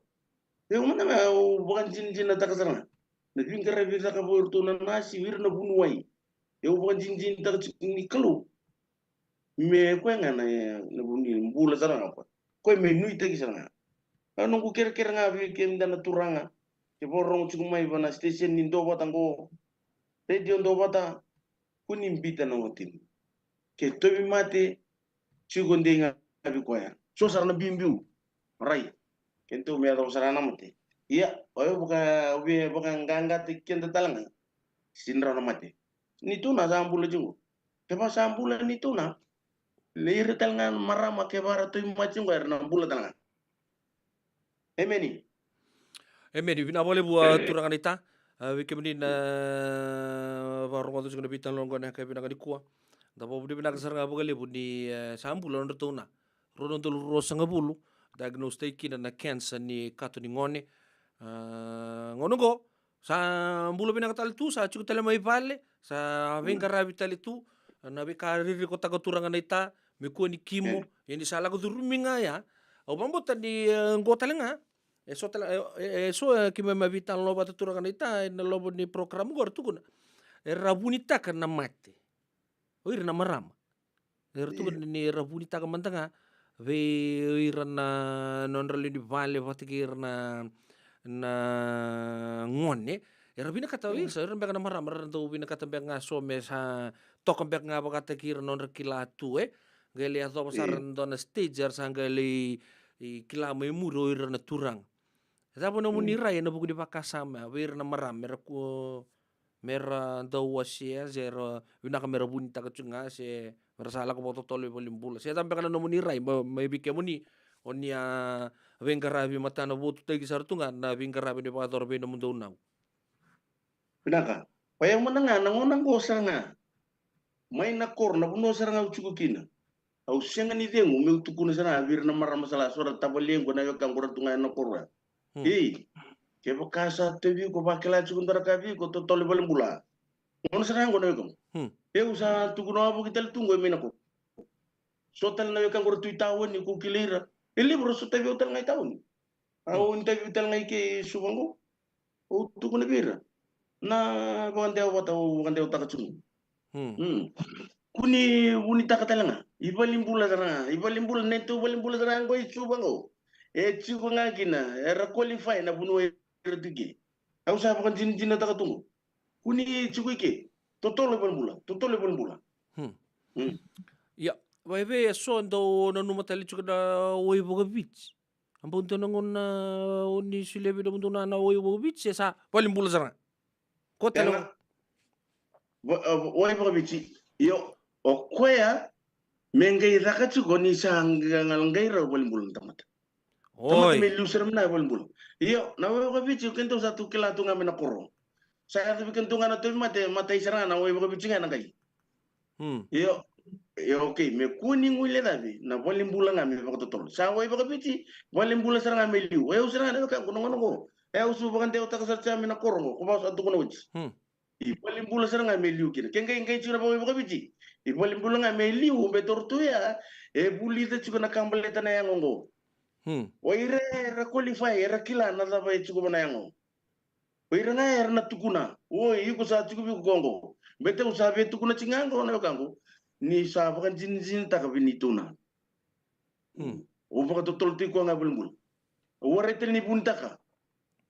Au mada ga au vakadinadinataka sara ga. Na veiqaravi e cakava o iratou na nasi, o ira na vuniwai. Au vakadinadinataka tiko ni Kalou. Me koya ga na, na vuni bula sara ga koya. Koya me nuitaki sara ga. A noqu kerekere ga vei kemudou na turaga. Ke vakarorogo tiko mai va na station ni Duavata qo. Radio Duavata. Kua ni biuta na watimu. Ke tauvi mate, tiko dei ga vei koya. So sara na biubiu. Rai. Keitou me yacova sara na mate. Ia, o yau vaka, au via vakaqaqataki keda tale ga. Sega ni rawa na mate. Neitou na sa bula tiko. Kevaka sa bula neitou na, le ira tale ga na marama kevaka ra tauvi mate tiko era na bula tale ga. Emeni. Emeni. Vinaka vakalevu, a, turaga naita. A, vei kemuni na vakarogoca tiko na veitalanoa qo ena yakavi vinaka nikua. Da vakavinavinaka sara ga vakalevu ni, e, sa bula nodratou na rua na udolu ruasagavulu, diagnose-taki kina na cancer ni kato ni gone. A, gauna oqo, sa bula vinaka tale tu, sa tiko tale mai vale, sa veiqaravi tale tu, na veika ririkotaka turaga naita, me kua ni kimo, ia ni sa lako curumi ga ya. Au vakabauta ni, e, qo tale ga, e so tale, e, e, e so, e, keimami a veitalanoa vata turaga naita, ena loma ni program qo ra tukuna. Era vunitaka na mate. O ira na marama. Era tukuna ni ra vunitaka mada ga vei ira na nodra lewe ni vale vata kei ira na, na gone. Era vinakata, mm, isa, era beka na marama, era dau vinakata beka ga so me sa toka beka ga vakataki ira na nodra kila tu, e? Qai lai yacova sara, mm, na dua na stage, era sa qai lai, i, kila mai muri o ira na turaga. E cava nomuni, mm, rai ena vuku ni vakasama vei ira na marama, mera ku-, mera dau wasea, se era vinaka mera vunitaka tiko ga, se mera sa lako vakatotolo i valenibula? Se cava beka na nomuni rai, ma-, mai vei kemuni, o ni a veiqaravi matanavotu, taki sara tu ga na veiqaravi ni vakayacora vei nomudou nau. Vinaka. Koya mada ga na gauna qo sara ga. Mai na koro, na vanua sara ga au tiko kina. Au sega ni cegu meu tukuna sara ga vei ira na marama sara, so ra tavalequ, na wekaqu, ra tu ga ena koro ya. Hmm. Ei, kevaka sa tauvi iko, vakila tiko dua na ka vei iko, totolo i valenibula. Gauna sara ga qo na wekaqu. Hmm. Au sa tukuna wavoki tale tu qo mai na koro. So tale na wekaqu ra tu i taoni, ko kilai ira. E levu ra sotavi au tale ga i taoni. Au, mm, interview tale ga i ke i Suva qo. Au tukuna vei ira na vakadewa vata au vakadewataka tu. Mm. Mm. Kua ni vunitaka tale ga. I valenibula sara ga. I valenibula, neitou valenibula sara ga qo i Suva qo. E tiko ga kina, era qualify na vanua era tu i ke. Au sa vakadinadinataka tu qo. Kua ni tiko i ke. Totolo i valenibula. Totolo i valenibula. Hmm. Mm. Ia, vakaevei e so dau nanuma tale tiko na wai vakaviti? A bau dua na gauna o ni solia vei nomudou na, na wai vakaviti, e sa valenibula sara ga. Ko tale. Ena va-, a, wai vakaviti. Io, o koya me qai caka tiko ni sa qai, qai rau valenibula na tamata. Tamata, oi, me liu sara mai na valenibula. Io, na wai vakaviti, o keda sa tu kila tu ga mai na koro. Sa yaco vei keda tu ga na tauvimate, matai sara ga na wai vakaviti ga na qai. Hmm. Io, io, okay, me kua ni guilecavi, na valenibula ga me vakatotolo. Sa wai vakaviti, valenibula sara ga me liu. E au sara ga na wekaqu na gauna qo. E au sa vakadewataka sara tu ga mai na koro qo, ko vaka sa tukuna oti. Hmm. I valenibula sara ga me liu kina. Ke qai, qai tiko na wai vakaviti, i valenibula ga me liu, baleta o ratou ya e vulica tiko na ka baleta na yago qo. Hmm. O ira era qualify, era kila na cava e tiko va na yago. O ira ga era na tukuna, oi, iko sa tiko vei iko qo. Baleta au sa via tukuna tiko ga qo na wekaqu, ni sa vakadinadinataka vei neitou na. Hmm. Au vakatotolo tiko ga i valenibula. Au warai tale ni vunitaka.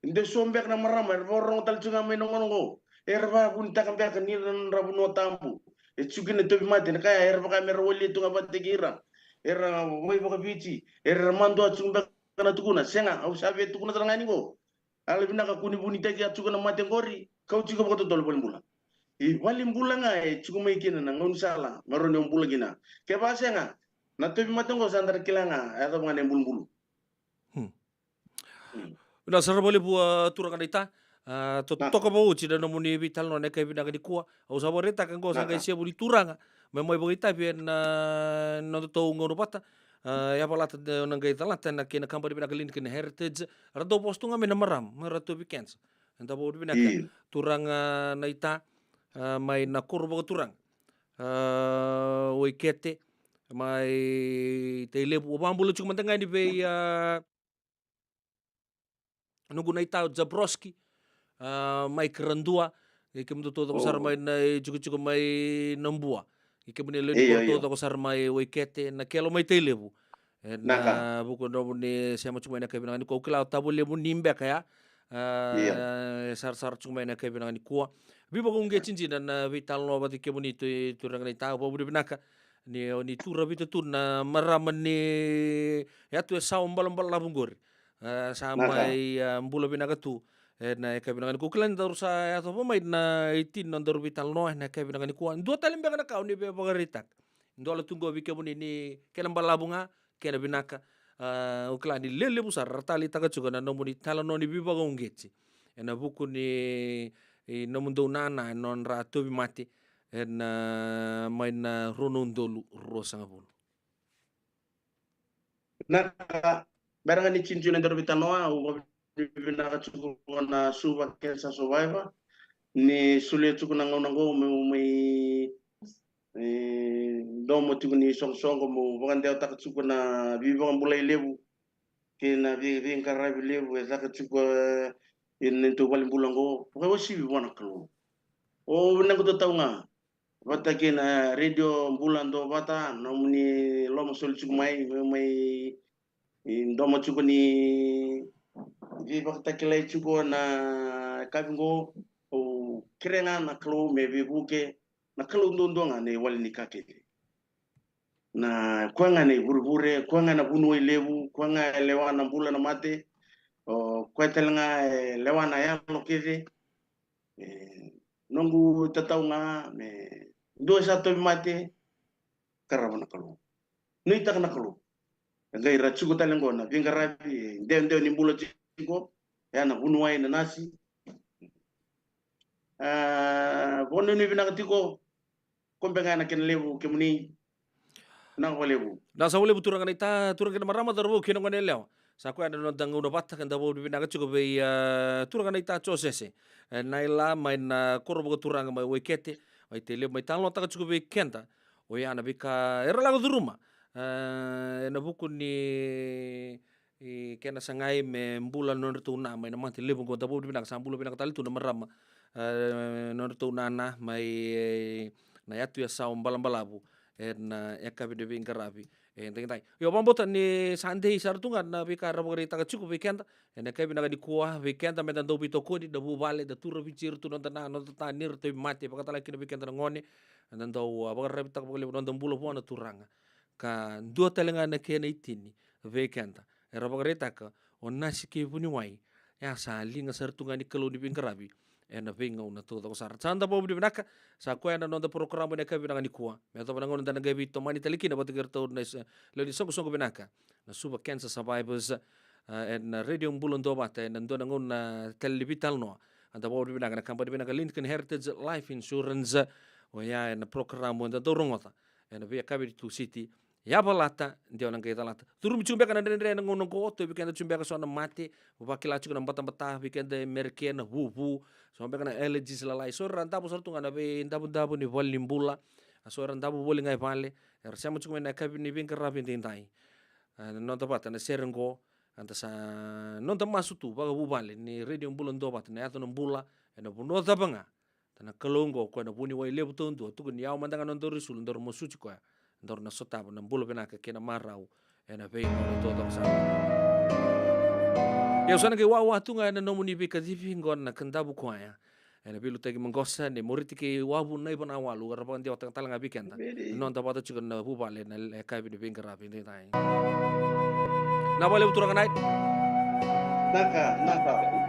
De so beka na marama era vakarorogo tale tiko ga mai na gauna qo. Era vakavunitaka beka ni ra na nodra vanua tabu. E tiko kina tauvimate, na ka ya era vaka mera walia tu ga vata kei ira. Era wai vakaviti, era madua tiko beka na tukuna. Sega, au sa via tukuna sara ga ni qo. Yalovinaka, kua ni vunitaki, a tiko na mate qori, kau tiko vakatotolo i valenibula. I valenibula ga e tiko mai kina na gaunisala me rawa ni o bula kina. Kevaka sega, na tauvimate qo sa da kila ga, e yacova ga na ibulubulu. Hmm. Hmm. Vinaka sara vakalevu, a, turaga naita. A, totoka vakaoti na nomuni veitalanoa ena yakavi vinaka nikua. Au sa vakaraitaka qo sa qai sevu ni turaga me mai vakaitavi ena, a, nodatou gauna vata. A, yavalata na, na qai calata na kena kabani vinaka Lincoln Heritage. Ra dau vosa tu ga mai na marama, mai Ratu Vikensa. Eda vakavinavinaka. Io. Turaga naita, a, mai na koro vakaturaga, a, Waikete, mai Tailevu. Au vakabula tiko mada ga yani vei, a, noqu naita o Jabroski, a, mai Karadua, kei kemudou taucoko sara mai na itikotiko mai Nabua. Kei kemuni lewe ni koro taucoko sara mai Waikete, na Kelo mai Tailevu. Ena vuku ni nomuni sema tiko mai ena yakavi vinaka nikua. Au kila o tavo levu ni beka ya. A, sarasara tiko mai ena yakavi vinaka nikua. Veivakauqeti dina na veitalanoa vata kei kemuni tu, turaga naita, vakavinavinaka. Ni, ni tu ravita tu na marama ni yatu e sa balabalavu qori. A, sa mai, a, bula vinaka tu ena yakavi vinaka nikua. Au kila ni daru sa yacova mai na eighteen na nodaru veitalanoa ena yakavi vinaka nikua. Dua tale beka na ka au ni via vakaraitaka. Dola tu qo vei kemuni ni kena balavu ga, kena vinaka. A, au kila ni lelevu sara ra taleitaka tiko na nomuni talanoa ni veivakauqeti ena vuku ni, i, nomudou nana ena nodra tauvimate ena, a, mai na rua na udolu ruasagavulu. Na, bera ga ni tini tiko na nodaru veitalanoa, au vakavinavinaka tiko vua na Suva Cancer Survivor ni solia tiko na gauna qo meu mai, e, domo tiko ni soqosoqo meu vakadewataka tiko na veivakabulai levu kei na vei, veiqaravi levu e caka tiko, e, ena neitou valenibula qo. Vakauasivi vua na Kalou. O vinaka tu tau ga vata kei na Radio Bula Duavata, nomuni lomasoli tiko mai, meu mai, e, domo tiko ni veivakatakilai tiko na yakavi qo. kerea ga na Kalou me veivuke, na Kalou duadua ga na iwali ni ka kece. Na koya ga na ivurevure, koya ga na vuniwai levu, koya ga e lewa na bula na mate, o koya tale ga e lewa na yalo kece. E, noqu tatau ga me dua sa tauvimate, qarava na Kalou. Nuitaka na Kalou. E qai ra tiko tale qo na veiqaravi, e dewadewa ni bula tiko, e a na vuniwai na nasi. A, vakanuinui vinaka tiko, ko beka ga na kena levu kemuni. Vinaka vakalevu. Na sa vakalevu turaga naita, turaga kei na marama, cauravou kei na goneyalewa. Sa koya na noda gauna vata ka da vakavinavinaka tiko vei, a, turaga naita Josese. E, Naila mai na koro vakaturaga mai Waikete, mai Tailevu, mai talanoataka tiko vei keda. Oya na veika era lako curuma, e, ena vuku ni, i, kena sagai me bula na nodratou na mai na mate levu qo. Da vakavinavinaka sa bula vinaka tale tu na marama, e, nodratou nana mai, e, na yatu Yasawa Balabalavu, ena, e, yakavi ni veiqaravi edaidai. Io, vakabauta ni sa dei sara tu ga na veika era vakaraitaka tiko vei keda ena yakavi vinaka nikua, vei keda me da dau veitokoni na vuvale, da turaga vei ira tu noda na, noda ta ni ra tauvimate, vakatalega kina vei keda na gone, eda dau, a, vakararavitaka vakalevu na noda bula vua na Turaga. Ka dua tale ga na kena itini vei keda, era vakaraitaka o nasi kei vuniwai, e a sa liga sara tu ga ni Kalou ni veiqaravi ena veigauna taucoko sara. Sa da vakavinavinaka, sa koya na noda porokaramu ena yakavi vinaka nikua. Me yacova na gauna da na qai veitomani tale kina vata kei iratou na is-, lewe ni soqosoqo vinaka na Suva Cancer Survivors, a, ena Radio Bula Duavata ena dua na gauna tale ni veitalanoa. A da vakavinavinaka na kabani vinaka Lincoln Heritage Life Insurance, oya ena porokaramu eda dau rogoca ena veiyakavi ni Tusiti. Yavalata, de o na qai calata. Curumi tiko beka na dredre ena gauna qo, tauvi keda tiko beka so na mate, vakila tiko na batabata, vei keda e Merika na vuvu, so beka na allergies lalai. So era davo sara tu ga na veidavodavo ni valenibula, a so era davo voli ga e vale, era sema tiko mai na yakavi ni veiqaravi edaidai. A, na noda vata na sere qo, eda sa noda masu tu vakavuvale ni Radio Bula Duavata, na yaco na bula ena vanua cava ga. Ta na Kalou oqo, koya na vuniwai levu taudua, tukuni yawa mada ga na nodaru isulu, daru masuti koya, daru na sotava na bula vinaka kei na marau ena veigauna taucoko sara. Ia au sa na qai wawa tu ga ena nomuni veikacivi oqo na Kadavu Koya ena veiliutaki maqosa nei Moriti kei Wavu Naivanua Walu, era vakadewataka tale ga vei keda. Emeni. Na noda vata tiko na vuvale na yakavi ni veiqaravi edaidai. Na vakalevu turaga nai. Naka, naka.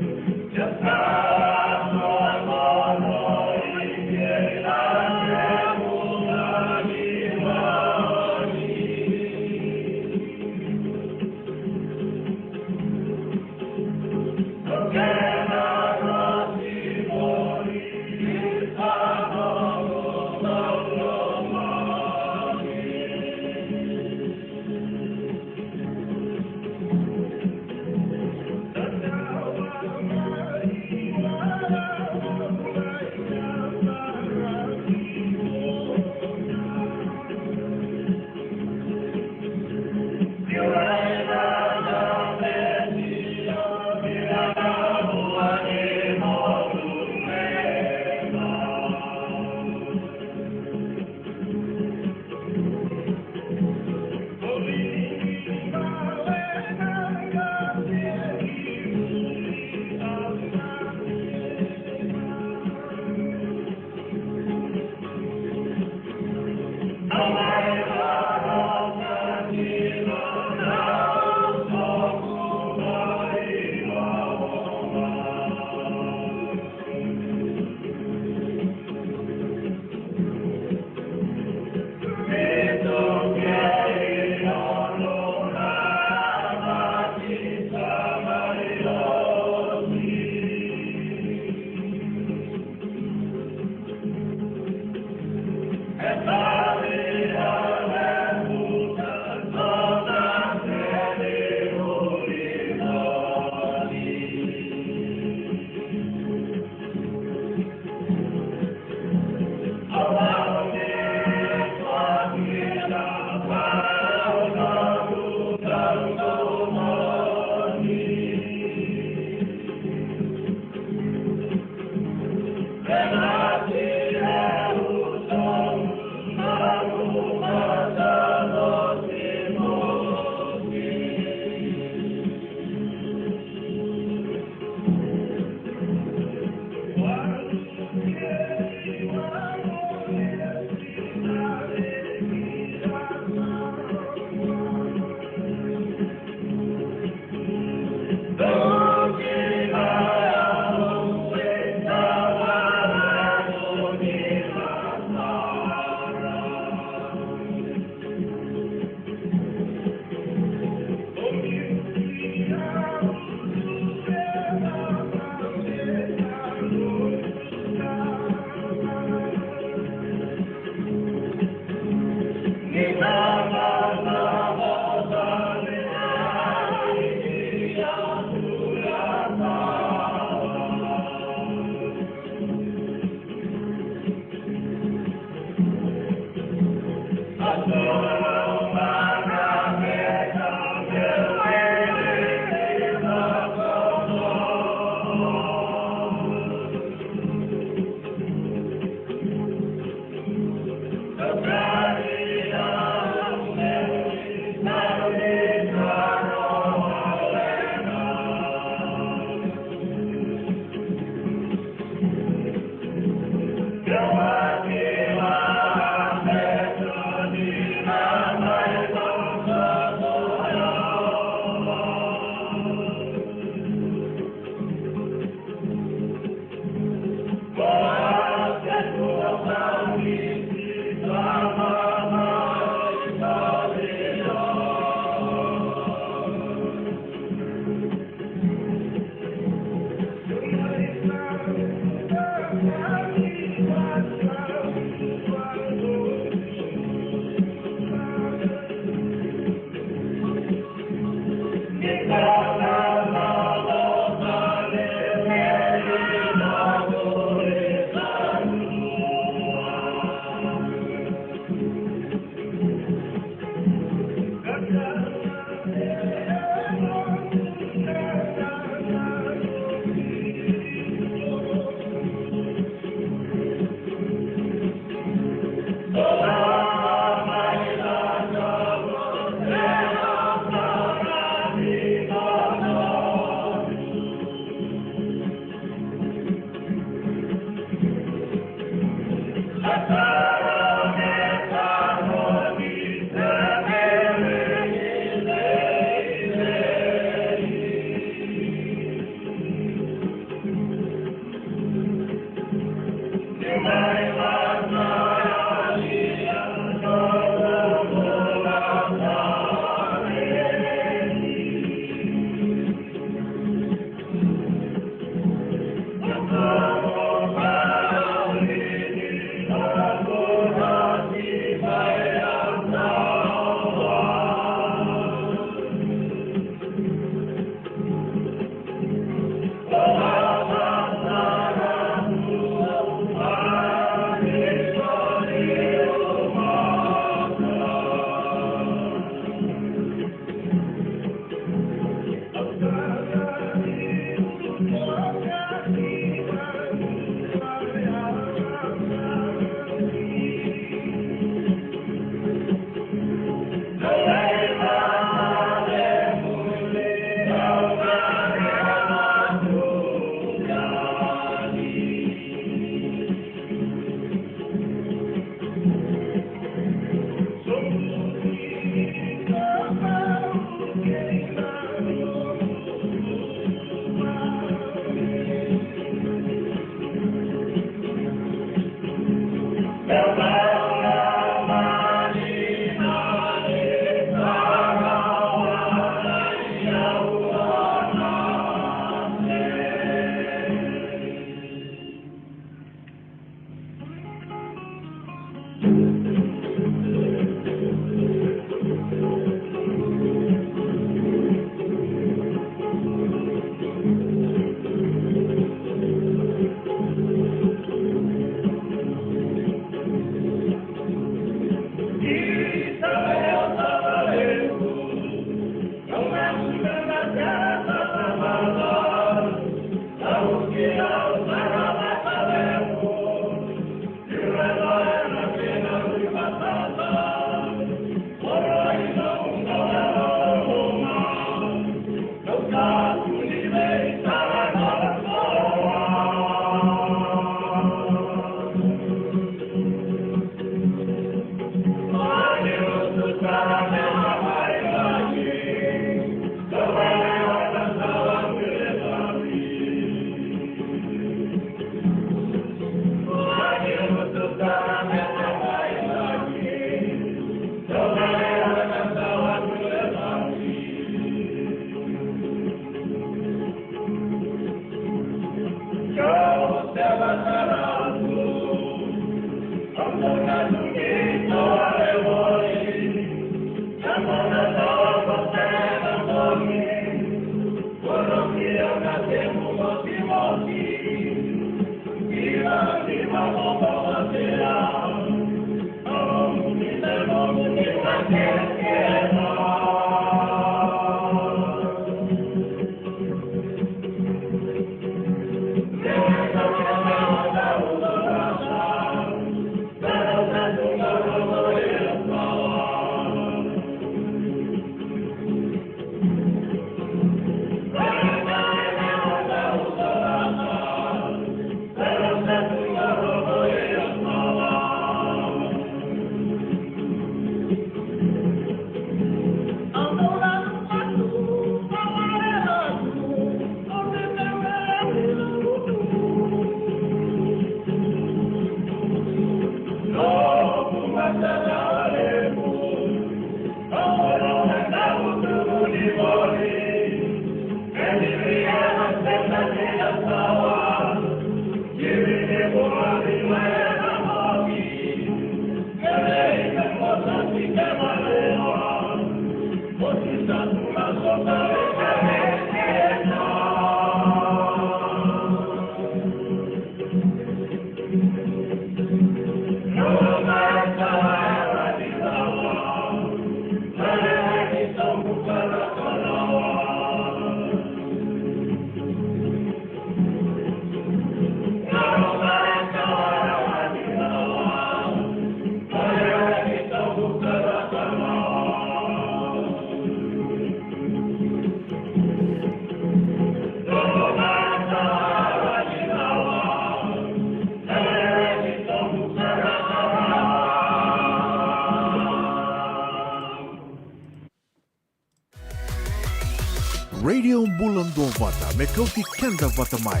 Radio Bula Duavata, me kauti keda vata mai.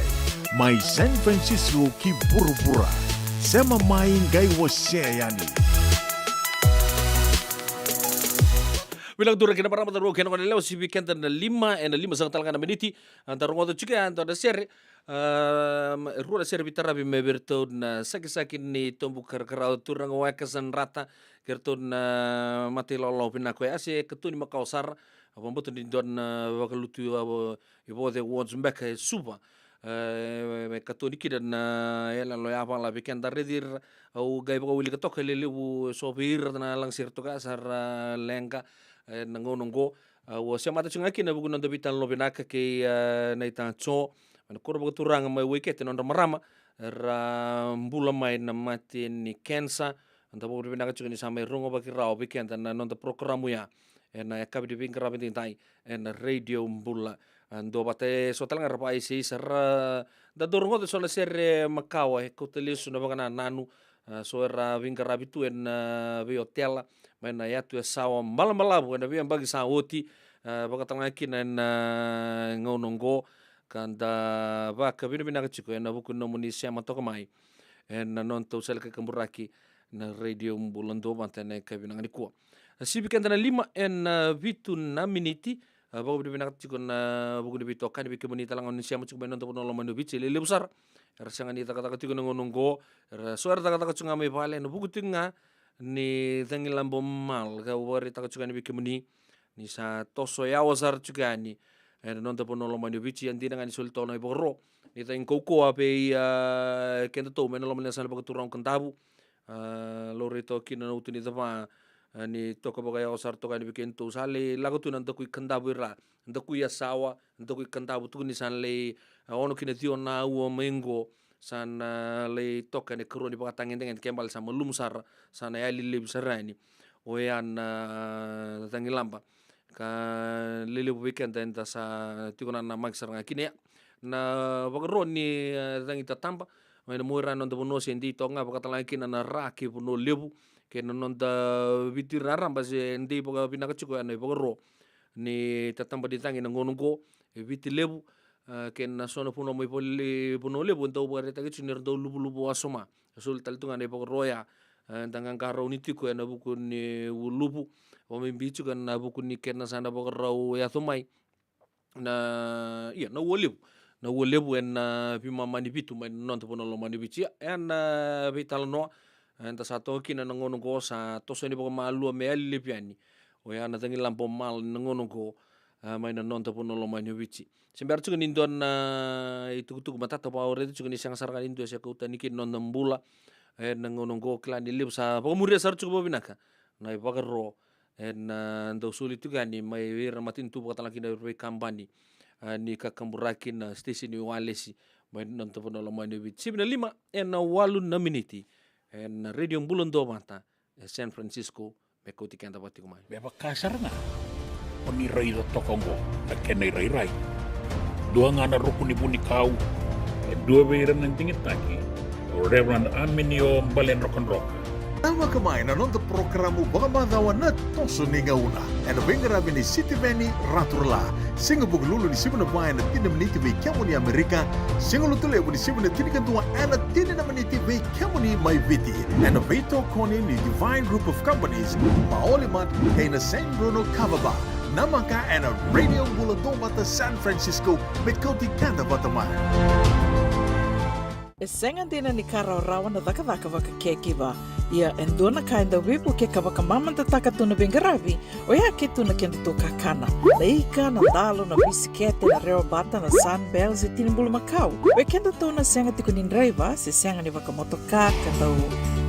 Mai San Francisco ki vuravura. Sema mai, qai wasea yani. Vinaka tu na kena marama, cauravou kei na goneyalewa, sivi keda na lima, ena lima saka tale ga na miniti. Eda rogoca tiko ya e dua na sere, ah, rua na sere veitaravi mai vei iratou na Sakisaki ni Tobu Karakara, o Turaga Weka Sadrata, kei iratou na mata ilawalawa vinaka oya, se katoni makawa sara. A vakabauta ni dua na vakalutu, ah, i Voce Awards beka e Suva. Eh, me katoni kina na iyaloyalo yavala vei keda, raici ira, au qai vakawilika toka e lelevu, e so vei ira na lagasere toka ya sa ra leqa, eh, na gauna oqo. Au a semata tiko ga kina vuku ni noda veitalanoa vinaka kei, eh, Naita Jo mai na koro vakaturaga mai Waikete, na nodra marama era bula mai na mate ni kenisa. Da vakavinavinaka tiko ni sa mai rogovaki rawa vei keda na noda porokaramu ya ena yakavi ni veiqaravi edaidai ena Radio Bula, ah, Duavata. E so tale ga era vakaisaisa, ra, da dau rogoca e so na sere makawa e kauta lesu na vakanananu, ah, so era veiqaravi tu ena, ah, veiotela mai na yatu Yasawa, Balabalavu, ena veiyabaki sa oti, ah, vakatalega kina ena, ah, gauna oqo. Ka da vakavinavinaka tiko ena vuku ni nomuni sema toka mai ena nodatou sala kaburaki na Radio Bula Duavata ena yakavi vinaka nikua. A sivi keda na lima ena, ah, vitu na miniti. Ah, vakavinavinaka tiko ena vuku ni veitokani vei kemuni tale ga ni sema tiko mai na noda vanua lomani o Viti, e lelevu sara era sega ni cakacaka tiko ena gauna oqo. Era so era cakacaka tiko ga mai vale ena vuku tiko ga ni cagilaba o Mal, kau vakaraitaka tiko yani vei kemuni ni sa toso yawa sara tiko yani ena noda vanua lomani o Viti. A dina ga ni soli toka na ivakaro ni cagi kaukauwa vei, ah, kedatou mai na loma ni yasana vakaturaga o Kadavu. Ah, laurai toka kina na uto ni cava, ah, ni toka vakayawa sara toka yani vei kedatou. Sa lai lako tu na daku i Kadavu i ra, daku i Yasawa, daku i Kadavu, tukuni sa lai, ah, ono ki na ciwa na aua mai qo, sa na lai toka ena ikarua ni vakatagedegede, ke bale sa malumu sara, sa na yali lelevu sara yani oya na cagilaba. Ka lelevu vei keda eda sa tiko nanamaki sara ga kina ya. Na vakaro ni, eh, cagi tataba mai na mua i ra na noda vanua se dei toka ga, vakatalega kina na Ra kei Vanua Levu kei na noda Viti raraba, se dei vakavinaka tiko ya na ivakaro ni tataba ni cagi na gauna oqo e Viti Levu, eh, kei na so na vanua mai vale Vanua Levu e dau vakaraitaki tiko ni ra dau luvuluvu wasoma. E soli tale tu ga na ivakaro ya, eh, da qaqarauni tiko ena vuku ni uluvu, vakabibi tiko ena vuku ni kena sa na vakarau yaco mai na, ia, na ua levu. Na ua levu ena veimama ni vitu mai na noda vanua lomani o Viti. Ia, ena veitalanoa, eh, eda sa toka kina na gauna oqo, sa toso yani vakamalua me yali lelevu yani oya na cagilaba o Mal na gauna oqo, ah, mai na noda vanua lomani o Viti. Se bera tiko ni dua na itukutuku matata, au raica tiko ni sega sara ga ni dua se kauta yani kina na noda bula ena gauna oqo, kila ni levu sa vakamuria sara tiko vakavinaka na ivakaro ena, ah, dau soli tiko yani mai vei ira na matanitu, vakatalega kina vei ira na veikabani, ah, ni kakaburaki, na siteseni ni walesi mai na noda vanua lomani o Viti. Sivi na lima ena walu na miniti ena Radio Bula Duavata e San Francisco, me kauti keda vata tiko mai. Me vaka sara ga o ni raica toka oqo na kena irairai. Dua ga na ruku ni vunikau, e dua vei ira na digitaki, o Reverend Aminio Baledrokadroka. Namaka mai na noda porokaramu vakamacawa Na Toso ni Gauna, ena veiqaravi ni Sitiveni Raturala. Siga Vukelulu ni sivi na va ena tini na miniti vei kemuni Amerika. Siga Lotulevu ni sivi na tinikadua ena tini na miniti vei kemuni mai Viti, ena veitokoni ni Divine Group of Companies, Maolimat, kei na San Bruno Kava Bar. Namaka ena Radio Bula Duavata San Francisco, me kauti keda vata mai. E sega dina ni ka rawarawa na cakacaka vaka caregiver. Ia e dua na ka e dau veivuke ka vakamamadataka tu na veiqaravi, oya ke tu na kedatou kakana. Na ika, na dalo, na bisikete, na rewa bata, na Sunbell, se tini bulumakau. Vei kedatou na sega tiko ni draiva, se sega ni vakamotoka, ka dau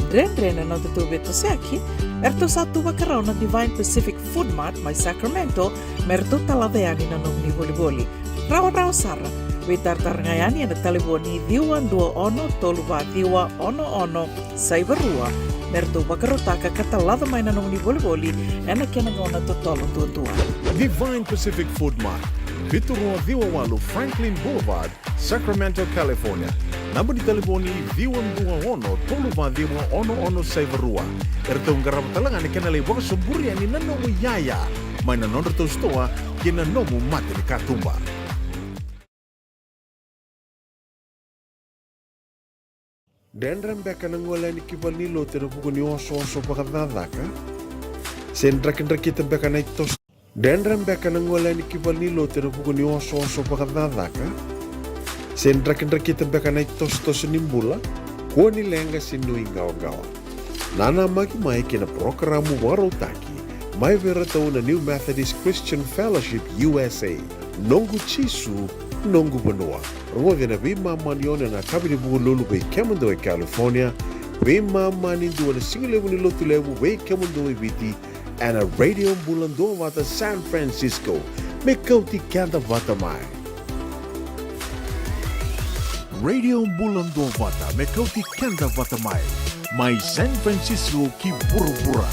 dredre na nodatou veitosoyaki, eratou sa tu vakarau na Divine Pacific Food Mart mai Sacramento, me ratou talaca yani na nomuni volivoli. Rawarawa sara, veitaratara ga yani ena talevoni ciwa dua ono tolu va ciwa ono ono saiva rua, me ratou vakarautaka ka talaca mai na nomuni volivoli ena kena gauna totolo duadua. Divine Pacific Food Mart, vitu rua ciwa walu Franklin Boulevard, Sacramento, California. Naba ni talevoni ciwa dua ono tolu va ciwa ono ono saiva rua. Eratou qarava tale ga na kena lai vakasoburi yani na nomu iyaya mai na nodratou sitoa kei na nomu mata ni katuba. Dredre beka na gole yani ki valenilotu ena vuku ni osooso vakacakacaka? Se drakidrakita beka na itoso? Dredre beka na gole yani ki valenilotu ena vuku ni osooso vakacakacaka? Se drakidrakita beka na itosotoso ni bula, kua ni leqa se nuiqawaqawa? Nanamaki mai kei na parokaramu vakarautaki mai vei iratou na New Methodist Christian Fellowship U S A, Noqu Jisu, Noqu Vanua. Rogoci ena veimama ni ono ena yakavi ni Vukelulu vei kemudou e California, veimama ni dua ena sigalevu ni Lotulevu vei kemudou e Viti, ena Radio Bula Duavata San Francisco, me kauti keda vata mai. Radio Bula Duavata, me kauti keda vata mai. Mai San Francisco ki vuravura.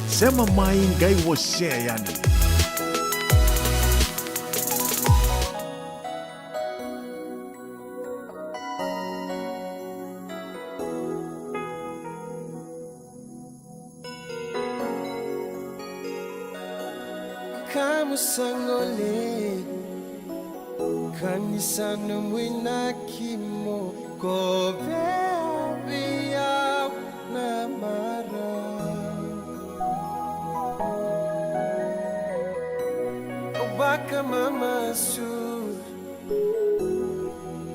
Sema mai, qai wasea yani. Kamu sa gole, ka ni sa nomu inaki mo kovea vei au na marau. Au vakamamasu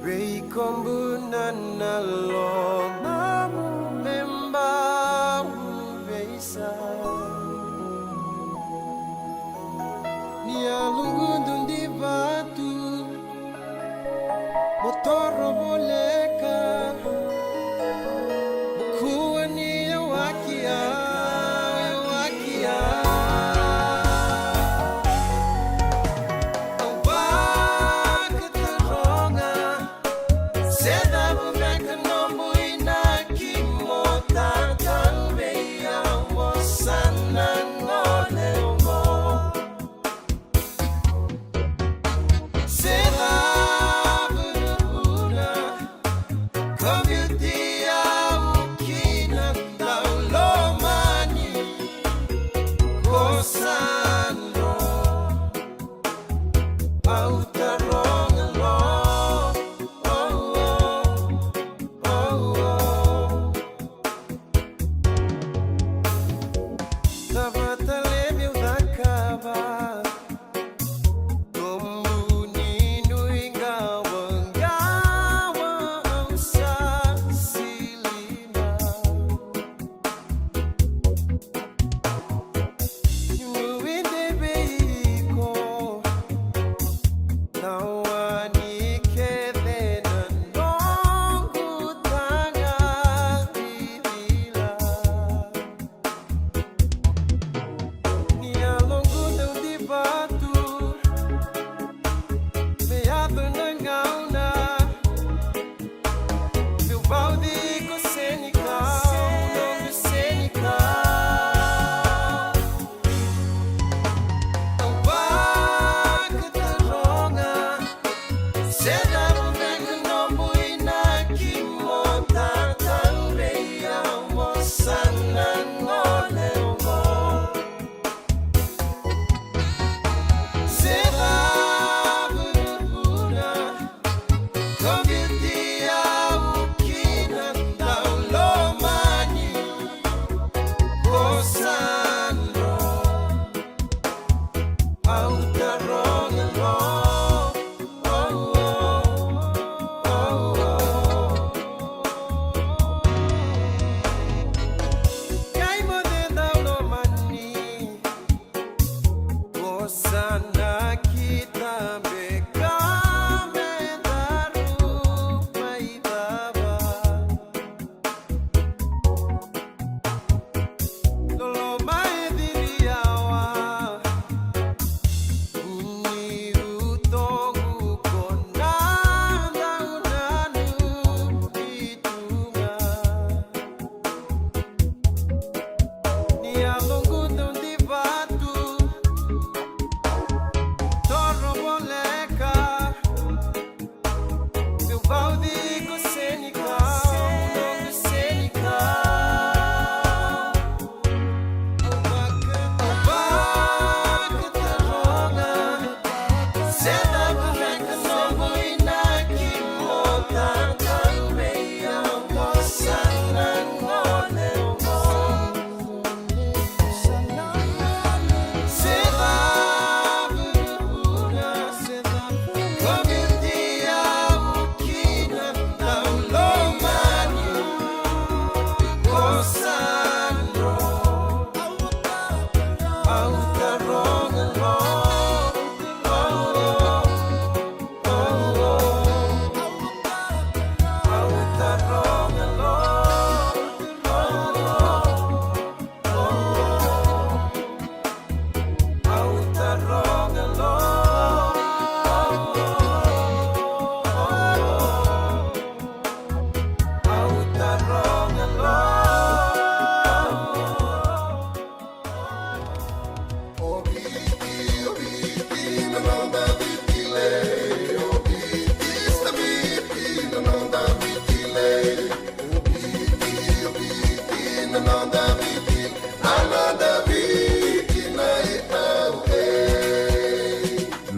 vei iko bula na lomamu me bau veisau. Ni yaloqu dua ni vatu mo toro voleka, mo kua ni yawaki au, yawaki au. Au vakataroga, se cava beka nomu inaki mo tatau vei au, mo sa na gole oqo. Se cava na vuna ko biuti au kina, dau lomani ko sa dro. Au taroga lo, oh, oh, oh, oh. Cava tale meu cakava? Nomuni nuiqawaqawa au sa silina. Niu nuidei vei iko,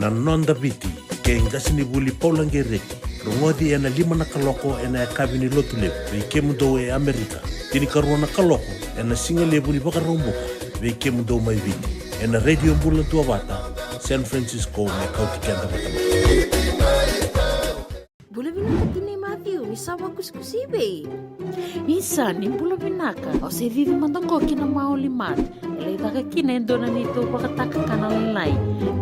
Na Noda Viti, kei qasenivuli Paula Gereti, rogoci ena lima na kaloko ena yakavi ni Lotulevu vei kemudou e Amerika, tinikarua na kaloko ena sigalevu ni Vakaraubuka vei kemudou mai Viti, ena Radio Bula Duavata, San Francisco, me kauti keda vata mai. Bula vinaka tinai Matthew, ni sa vakusikusi i vei? Isa, ni bula vinaka. Au se cici mada qo ki na Maoli Mart. E lai caka kina e dua na neitou vakatakakana lailai.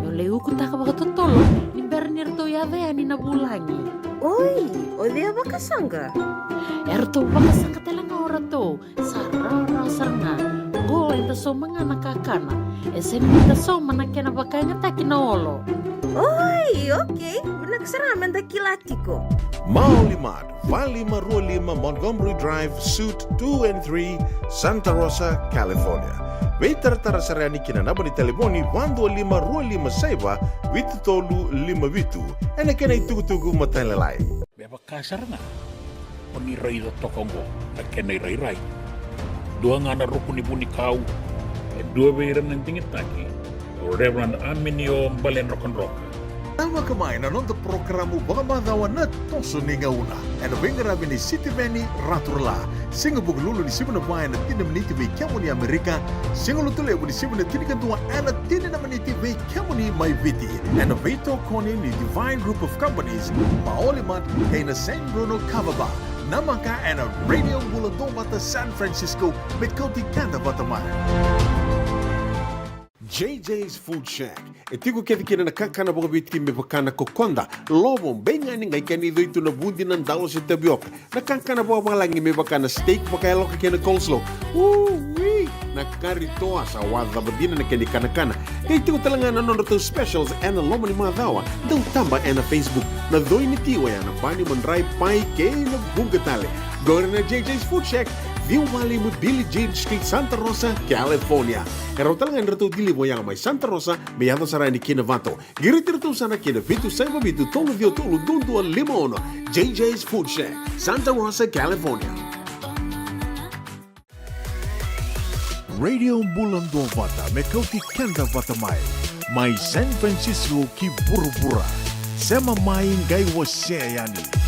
Meu lai ukutaka vakatotolo ni bera ni ratou yaco yani na vulagi. Oi, o cei a vakasaqa? E ratou vakasaqa tale ga o ratou. Sa rawarawa sara ga. Qo eda sauma ga na kakana. E sega ni da sauma na kena vakayagataki na olo. Oi, okei. Vinaka sara ga me da kila tiko. Maoli Mart, va lima rua lima Montgomery Drive, Suite two and three, Santa Rosa, California. Veitaratara sara yani ki na naba ni talevoni va dua lima rua lima saiva vitu tolu lima vitu. Ena kena itukutuku matailalai. Me vaka sara ga o ni raica toka oqo na kena irairai. Dua ga na ruku ni vunikau, e dua vei ira na digitaki, o Reverend Aminio Baledrokadroka. Tavaka mai na noda porokaramu vakamacawa Na Toso ni Gauna, ena veiqaravi ni Sitiveni Raturala. Siga Vukelulu ni sivi na va ena tini na miniti vei kemuni Amerika, Siga Lotulevu ni sivi na tinikadua ena tini na miniti vei kemuni mai Viti, ena veitokoni ni Divine Group of Companies, Maoli Mart kei na San Bruno Kava Bar. Namaka ena Radio Bula Duavata San Francisco, me kauti keda vata mai. J J's Food Shack. E tiko kece kina na kakana vakaviti me vaka na kokoda, lovo, beigani, qai kena icoitu na vudi, na dalo se tavioka. Na kakana vakavalagi me vaka na steak vakayaloka kei na coleslaw. Ui! Na kari toa, sa wacava dina na kena ikanakana. Qai tiko tale ga na nodratou specials ena loma ni macawa. Dau taba ena Facebook. Na coi ni ti oya na bani, madrai, pai kei na vuqa tale. Qori na J J's Food Shack, ciwa walu lima Billie Jean Street, Santa Rosa, California. E rawa tale ga ni ratou deliver oya mai Santa Rosa me yaco sara yani ki Novato. Qiriti iratou sara ki na vitu saiva vitu tolu ciwa tolu dua dua lima ono. J J's Food Shack, Santa Rosa, California. Radio Bula Duavata me kauti keda vata mai, mai San Francisco ki vuravura. Sema mai, qai wasea yani.